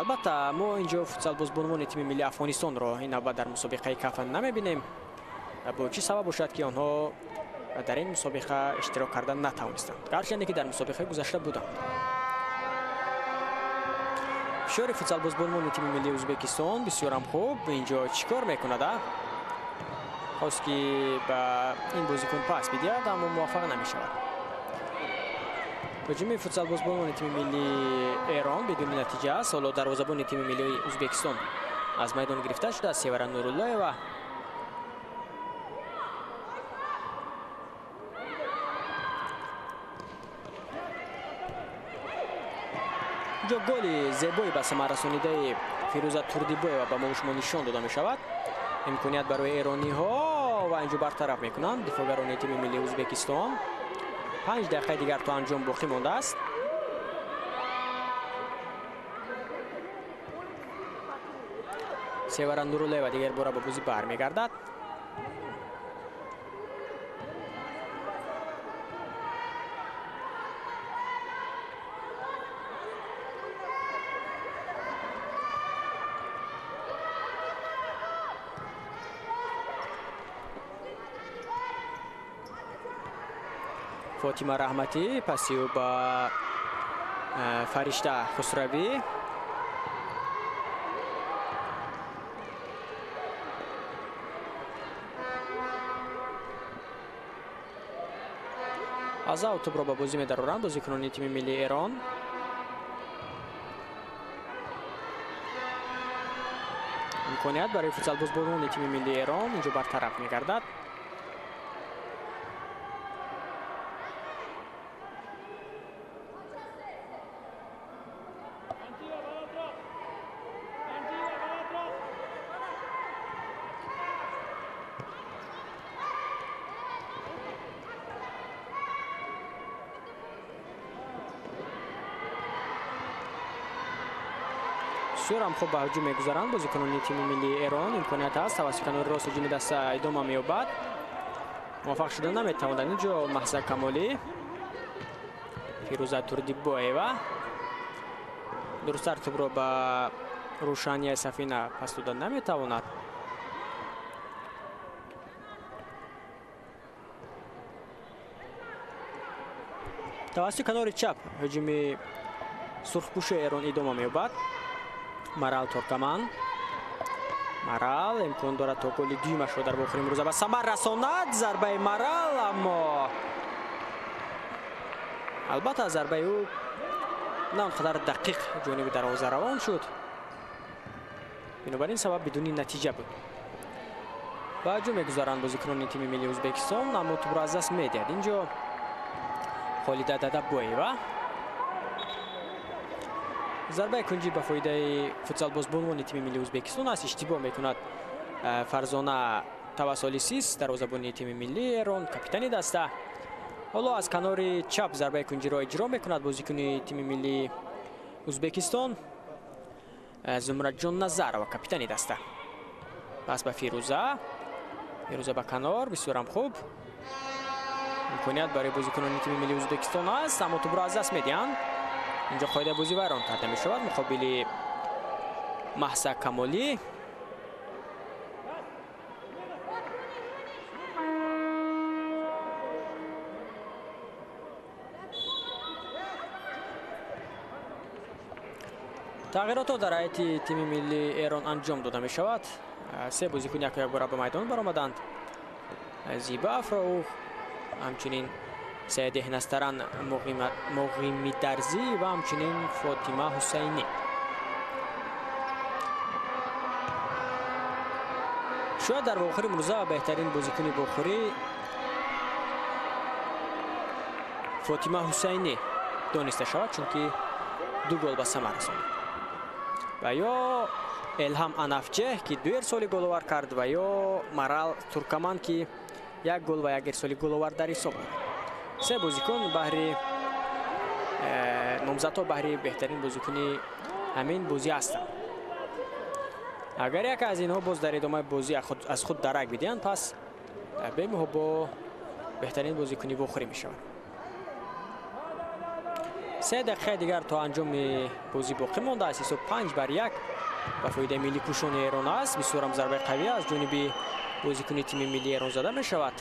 Албатта мо инҷо футсалбозбонувони тими миллии Афғонистонро ин навбат дар мусобиқаи кафа намебинем. Бо чӣ сабаб бошад ки онҳо дар ин мусобиқа иштирок кардан натавонистанд, гарчанде ки дар мусобиқаи гузашта буданд. Фишори футсалбозбонувони тими миллии Ӯзбекистон бисёрам хуб. Инҷо чӣ кор мекунад? Хост ки ба ин бозикун пас бидиҳад, аммо муваффақ намешавад. Ҳуҷуми футсалбозбонони тими миллии Эрон бидуни натиҷа аст. Ҳоло дарвозабони тими миллии Ӯзбекистон аз майдон гирифта шудааст. Севара Нуруллоева Инҷо голи зебои ба самар расонидаи Фирӯза Турдибоева ба мо шумо нишон дода мешавад. Имконият барои эрониҳо ва инҷо бартараф мекунанд дифоъгарони тими миллии Ӯзбекистон. 5 дақиқаи дигар то анҷом боқӣ мондааст. Севара Нуруллоева дигар бора ба бозӣ бармегардад. Фотима Раҳматӣ паси ӯ ба Фаришта Хусравӣ. Аз ав тӯбро ба бозӣ медароранд бозикунони тими миллии Эрон. Имконият барои футзалбозбонони тими миллии Эрон инҷо бартараф мегардад. Бисёрам хуб ба ҳуҷум мегузаранд бозикунони тими миллии Эрон. Имконият ҳаст тавассути канори рост ҳуҷуми даста идома меёбад. Муваффақ шуда наметавонад инҷо Маҳса Камолӣ. Фирӯза Турдибоева дурусттар тӯбро ба Рӯшания Сафина пас дода наметавонад. Тавассути канори чап ҳуҷуми сурхпӯши Эрон идома меёбад. Марал Туркаман. Марал имкон дорад то голи дуюмашро дар вохӯри имрӯза ба самар расонад. Зарбаи Марал, аммо албатта зарбаи ӯ на он қадар дақиқ ҷониби дарвоза равон шуд. Бинобар ин сабаб бидуни натиҷа буд. Ба ҳуҷум мегузаранд бозикунони тими миллии Ӯзбекистон, аммо тӯбро аз даст медиҳад. Инҷо Холида Дадабоева. Зарбаи кунҷӣ ба фоидаи футзалбозбонони тими миллии Ӯзбекистон аст. Иштибоҳ мекунад Фарзона Тавассолисис, дарвозабони тими миллии Эрон, капитани даста. Ҳоло аз канори чап зарбаи кунҷиро иҷро мекунад бозикуни тими миллии Ӯзбекистон Зумраҷон Назарова, капитани даста. Пас ба Фирӯза. Фирӯза ба канор, бисёрам хуб. Имконият барои бозикунони тими миллии Ӯзбекистон аст, аммо тӯбро аз даст медиҳанд. Инҷо қоидаи бозӣ вайрон карда мешавад муқобили Маҳса Камолӣ. Тағйиротҳо дар ҳайати тими миллии Эрон анҷом дода мешавад. Се бозикун яку якбора ба майдон баромаданд. Зиба Афроух, ҳамчунин Саиди Ҳнастаран Моғимидарзӣ ва ҳамчунин Фотима Ҳусайнӣ. Шояд дар вохӯри имрӯза беҳтарин бозикуни вохӯрӣ Фотима Ҳусайнӣ дониста шавад, чунки 2 гол ба самар расонид. Ва ё Элҳам Анафҷеҳ, ки 2 ирсоли головар кард, ва ё Марал Туркаман, ки 1 гол ва 1 ирсоли головар дар ҳисоб дорад. Се бозикун баҳри номзадҳо баҳри беҳтарин бозикуни ҳамин бозӣ ҳастанд. Агар яке аз инҳо боз дар идомаи бозӣ аз худ дарак бидиҳанд, пас бемуҳобо беҳтарин бозикуни вохӯрӣ мешавад. 3 дақиқаи дигар то анҷоми бозӣ боқӣ мондааст. Ҳисоб 5-1 ба фоидаи миллипӯшони Эрон аст. Бисёрам зарбаи қавӣ аз ҷониби бозикуни тими миллии Эрон зада мешавад.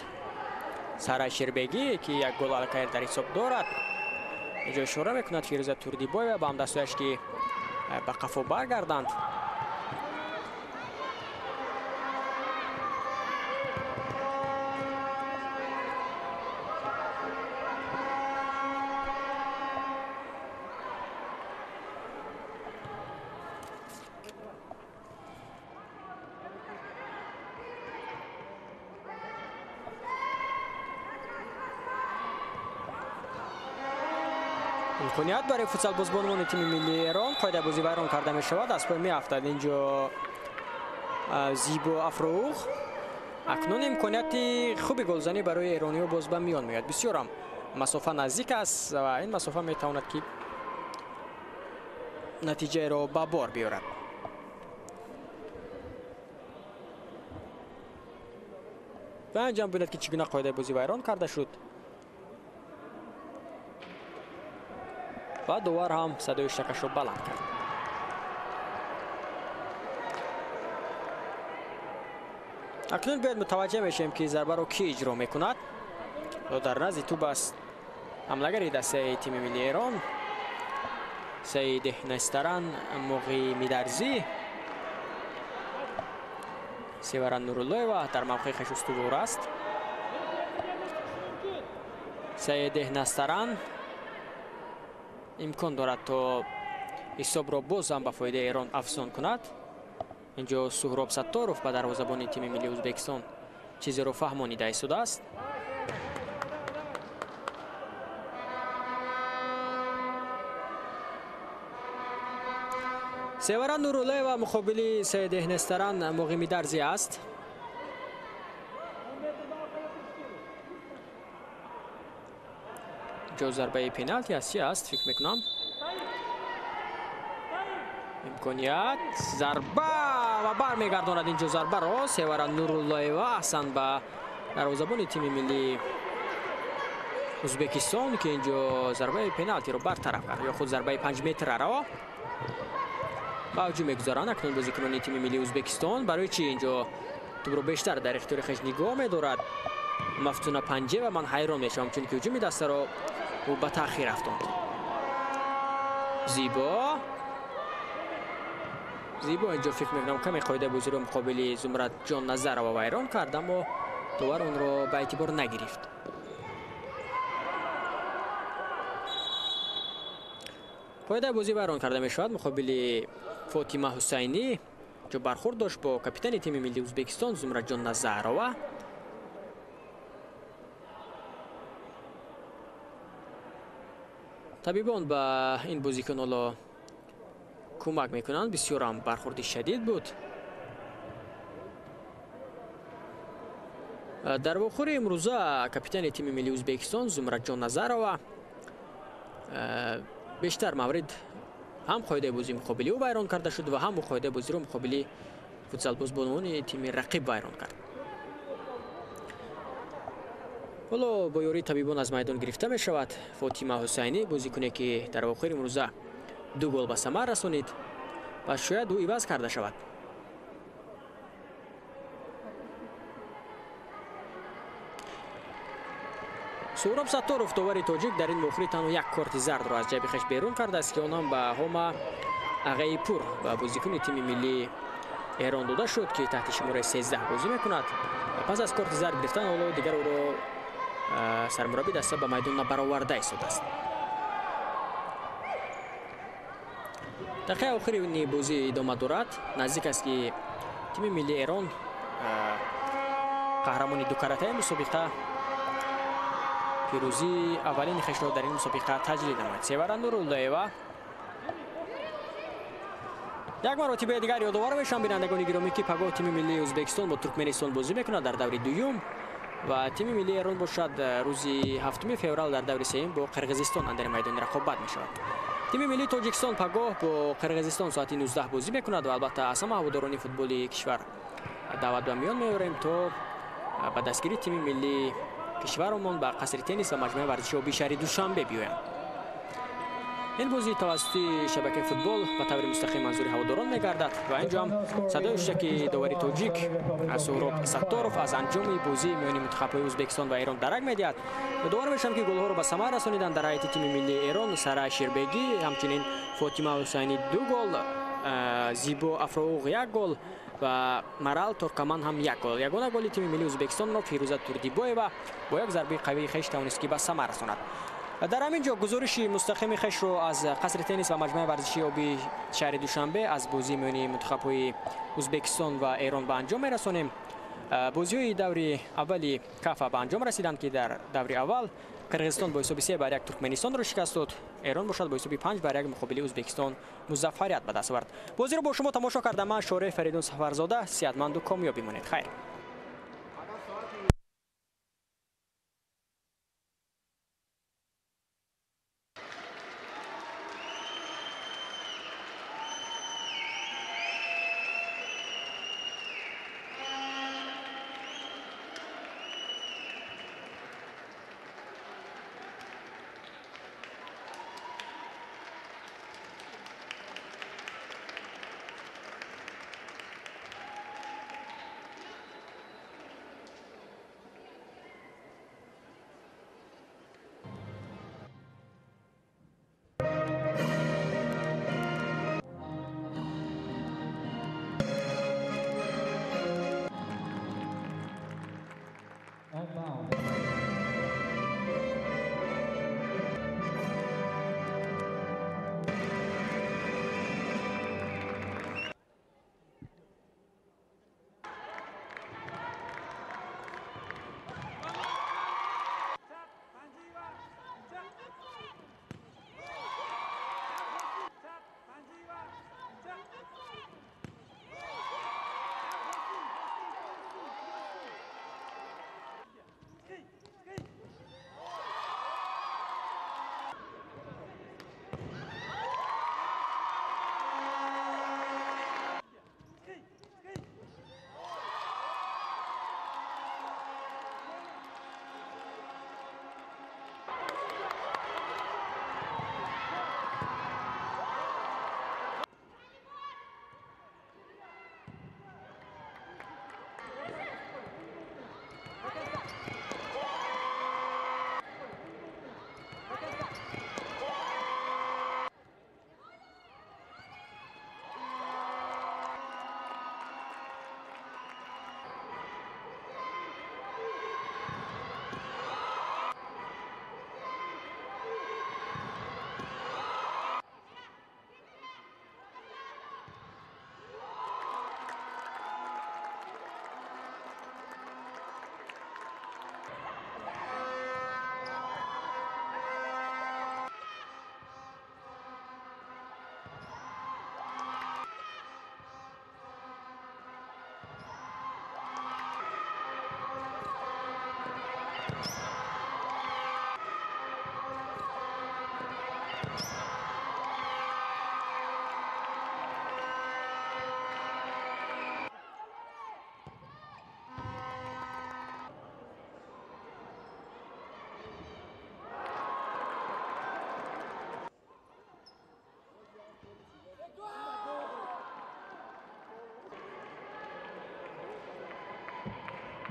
Сарай Шербегӣ, ки як гол аллакай дар ҳисоб дорад, инҷо ишора мекунад Фирӯза Турдибоева ба ҳамдастояш, ки ба қафо баргарданд. Имконият барои футсалбозбонони тими миллии Эрон. Қоидаи бозӣ вайрон карда мешавад. Аз пой меафтад инҷо Зибо Афроуғ. Акнун имконияти хуби голзанӣ барои эрониҳо боз ба миён меояд. Бисёрам масофа наздик аст ва ин масофа метавонад ки натиҷаеро ба бор биёрад. Ва анҷом бинад ки чӣ гуна қоидаи бозӣ вайрон карда шуд. Ва довар ҳам садои шакашро баланд кард. Акнун биёед мутаваҷҷеҳ мешавем ки зарбаро кӣ иҷро мекунад. Дар назди тӯб аст ҳамлагари дастаи тими миллии Эрон Саид Нестаран Муғимидарзӣ. Севара Нуруллоева дар мавқеи хеш устувор аст. Саид Нестаран имкон дорад то ҳисобро боз ҳам ба фоидаи Эрон афзон кунад. Инҷо Суҳроб Сатторов ба дарвозабони тими миллии Ӯзбекистон чизеро фаҳмонида истодааст. Севара Нуруллоева муқобили Саид Нестаран Муғимидарзӣ аст. Инҷо зарбаи пеналти аст, чи аст фикр мекунам. Имконият, зарба ва бармегардонад инҷо зарбаро Севара Нуруллоева. Аҳсан ба дарвозабони тими миллии Ӯзбекистон ки инҷо зарбаи пеналтиро бартараф кард ё худ зарбаи 5 метраро ба ҳуҷум мегузаранд. Акнун бозикунони тими миллии Ӯзбекистон барои чи инҷо тӯбро бештар дар ихтиёри хеш нигоҳ медорад Мафтуна Панҷева? Ман ҳайрон мешавам, чунки ҳуҷуми дастаро ӯ ба таъхир афтонд. Зибо Зибо инҷо фикр мекунам каме қоидаи бозиро муқобили Зумратҷон Назарова вайрон кард, аммо довар онро ба эътибор нагирифт. Қоидаи бозӣ вайрон карда мешавад муқобили Фотима Ҳусайнӣ. Ҷо бархӯрд дошт бо капитани тими миллии Ӯзбекистон Зумратҷон Назарова. Табибон ба ин бозикун ҳоло кӯмак мекунанд. Бисёрам бархӯрди шадид буд. Дар вохӯри имрӯза капитани тими миллии Ӯзбекистон Зумратҷон Назарова бештар маврид ҳам қоидаи бозӣ муқобили ӯ вайрон карда шуд ва ҳам қоидаи бозиро муқобили футсалбозбонони тими рақиб вайрон кард. Ҳоло бо ёрии табибон аз майдон гирифта мешавад Фотима Ҳусайнӣ, бозикуне ки дар вохӯри имрӯза 2 гол ба самар расонид ва шояд ӯ иваз карда шавад. Суҳроб Сатторов, довари тоҷик, дар ин вохӯрӣ танҳо як корти зардро аз ҷайби хеш берун кардааст, ки он ҳам ба Ҳома Ағаипур ва бозикуни тими миллии Эрон дода шуд, ки таҳти шумораи 13 бозӣ мекунад. Пас аз корти зард гирифтан ҳоло дигар ӯро сармурабби даста ба майдон набароварда истодааст. Дақиқаи охири бозӣ идома дорад. Наздик аст ки тими миллии Эрон қаҳрамони дукаратаи мусобиқа пирӯзии аввалини хешро дар ин мусобиқа таҷлил намояд. Севара Нуруллоева. Як маротибаи дигар ёдовар мешавам бинандагони гиромӣ, ки пагоҳ тими миллии Ӯзбекистон бо Туркменистон бозӣ мекунад дар даври дуюм ва тими миллии Эрон бошад рӯзи 7 феврал дар даври сеюм бо Қирғизистон андари майдони рақобат мешавад. Тими миллии Тоҷикистон пагоҳ бо Қирғизистон соати 19 бозӣ мекунад ва албатта аз ҳама ҳаводорони футболи кишвар даъват ба миён меорем то ба дастгирии тими миллии кишваромон ба қасри теннис ва маҷмӯаи варзиши обии шаҳри Душанбе биёянд. Ин бозӣ тавассути шабакаи футбол ба таври мустақим манзури ҳаводорон мегардад ва инҷо ҳам садои ҳуштаки довари тоҷик Суҳроб Сатторов аз анҷоми бозии миёни мунтахабҳои Ӯзбекистон ва Эрон дарак медиҳад. Ёдовар мешавам, ки голҳоро ба самар расониданд дар ҳайати тими миллии Эрон Сара Ширбегӣ, ҳамчунин Фотима Ҳусайнӣ 2 гол, Зибо Афроуғ 1 гол ва Марал Торкаман ҳам 1 гол. Ягона голи тими миллии Ӯзбекистонро Фирӯза Турдибоева бо як зарбаи қавии хеш тавонист ки ба самар расонад. Дар ҳамин ҷо гузориши мустақими хешро аз қасри теннис ва маҷмӯаи варзишии обии шаҳри Душанбе аз бозии миёни мунтахабҳои Ӯзбекистон ва Эрон ба анҷом мерасонем. Бозиҳои даври аввали Кафа ба анҷом расиданд, ки дар даври аввал Қирғизистон бо ҳисоби 3-1 Туркманистонро шикаст дод. Эрон бошад бо ҳисоби 5-1 муқобили Ӯзбекистон музаффарият ба даст овард. Бозиро бо шумо тамошо кардам ман Шореҳ Фаридун Сафарзода. Сиҳатманду комёб бимонед. Хайр.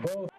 Both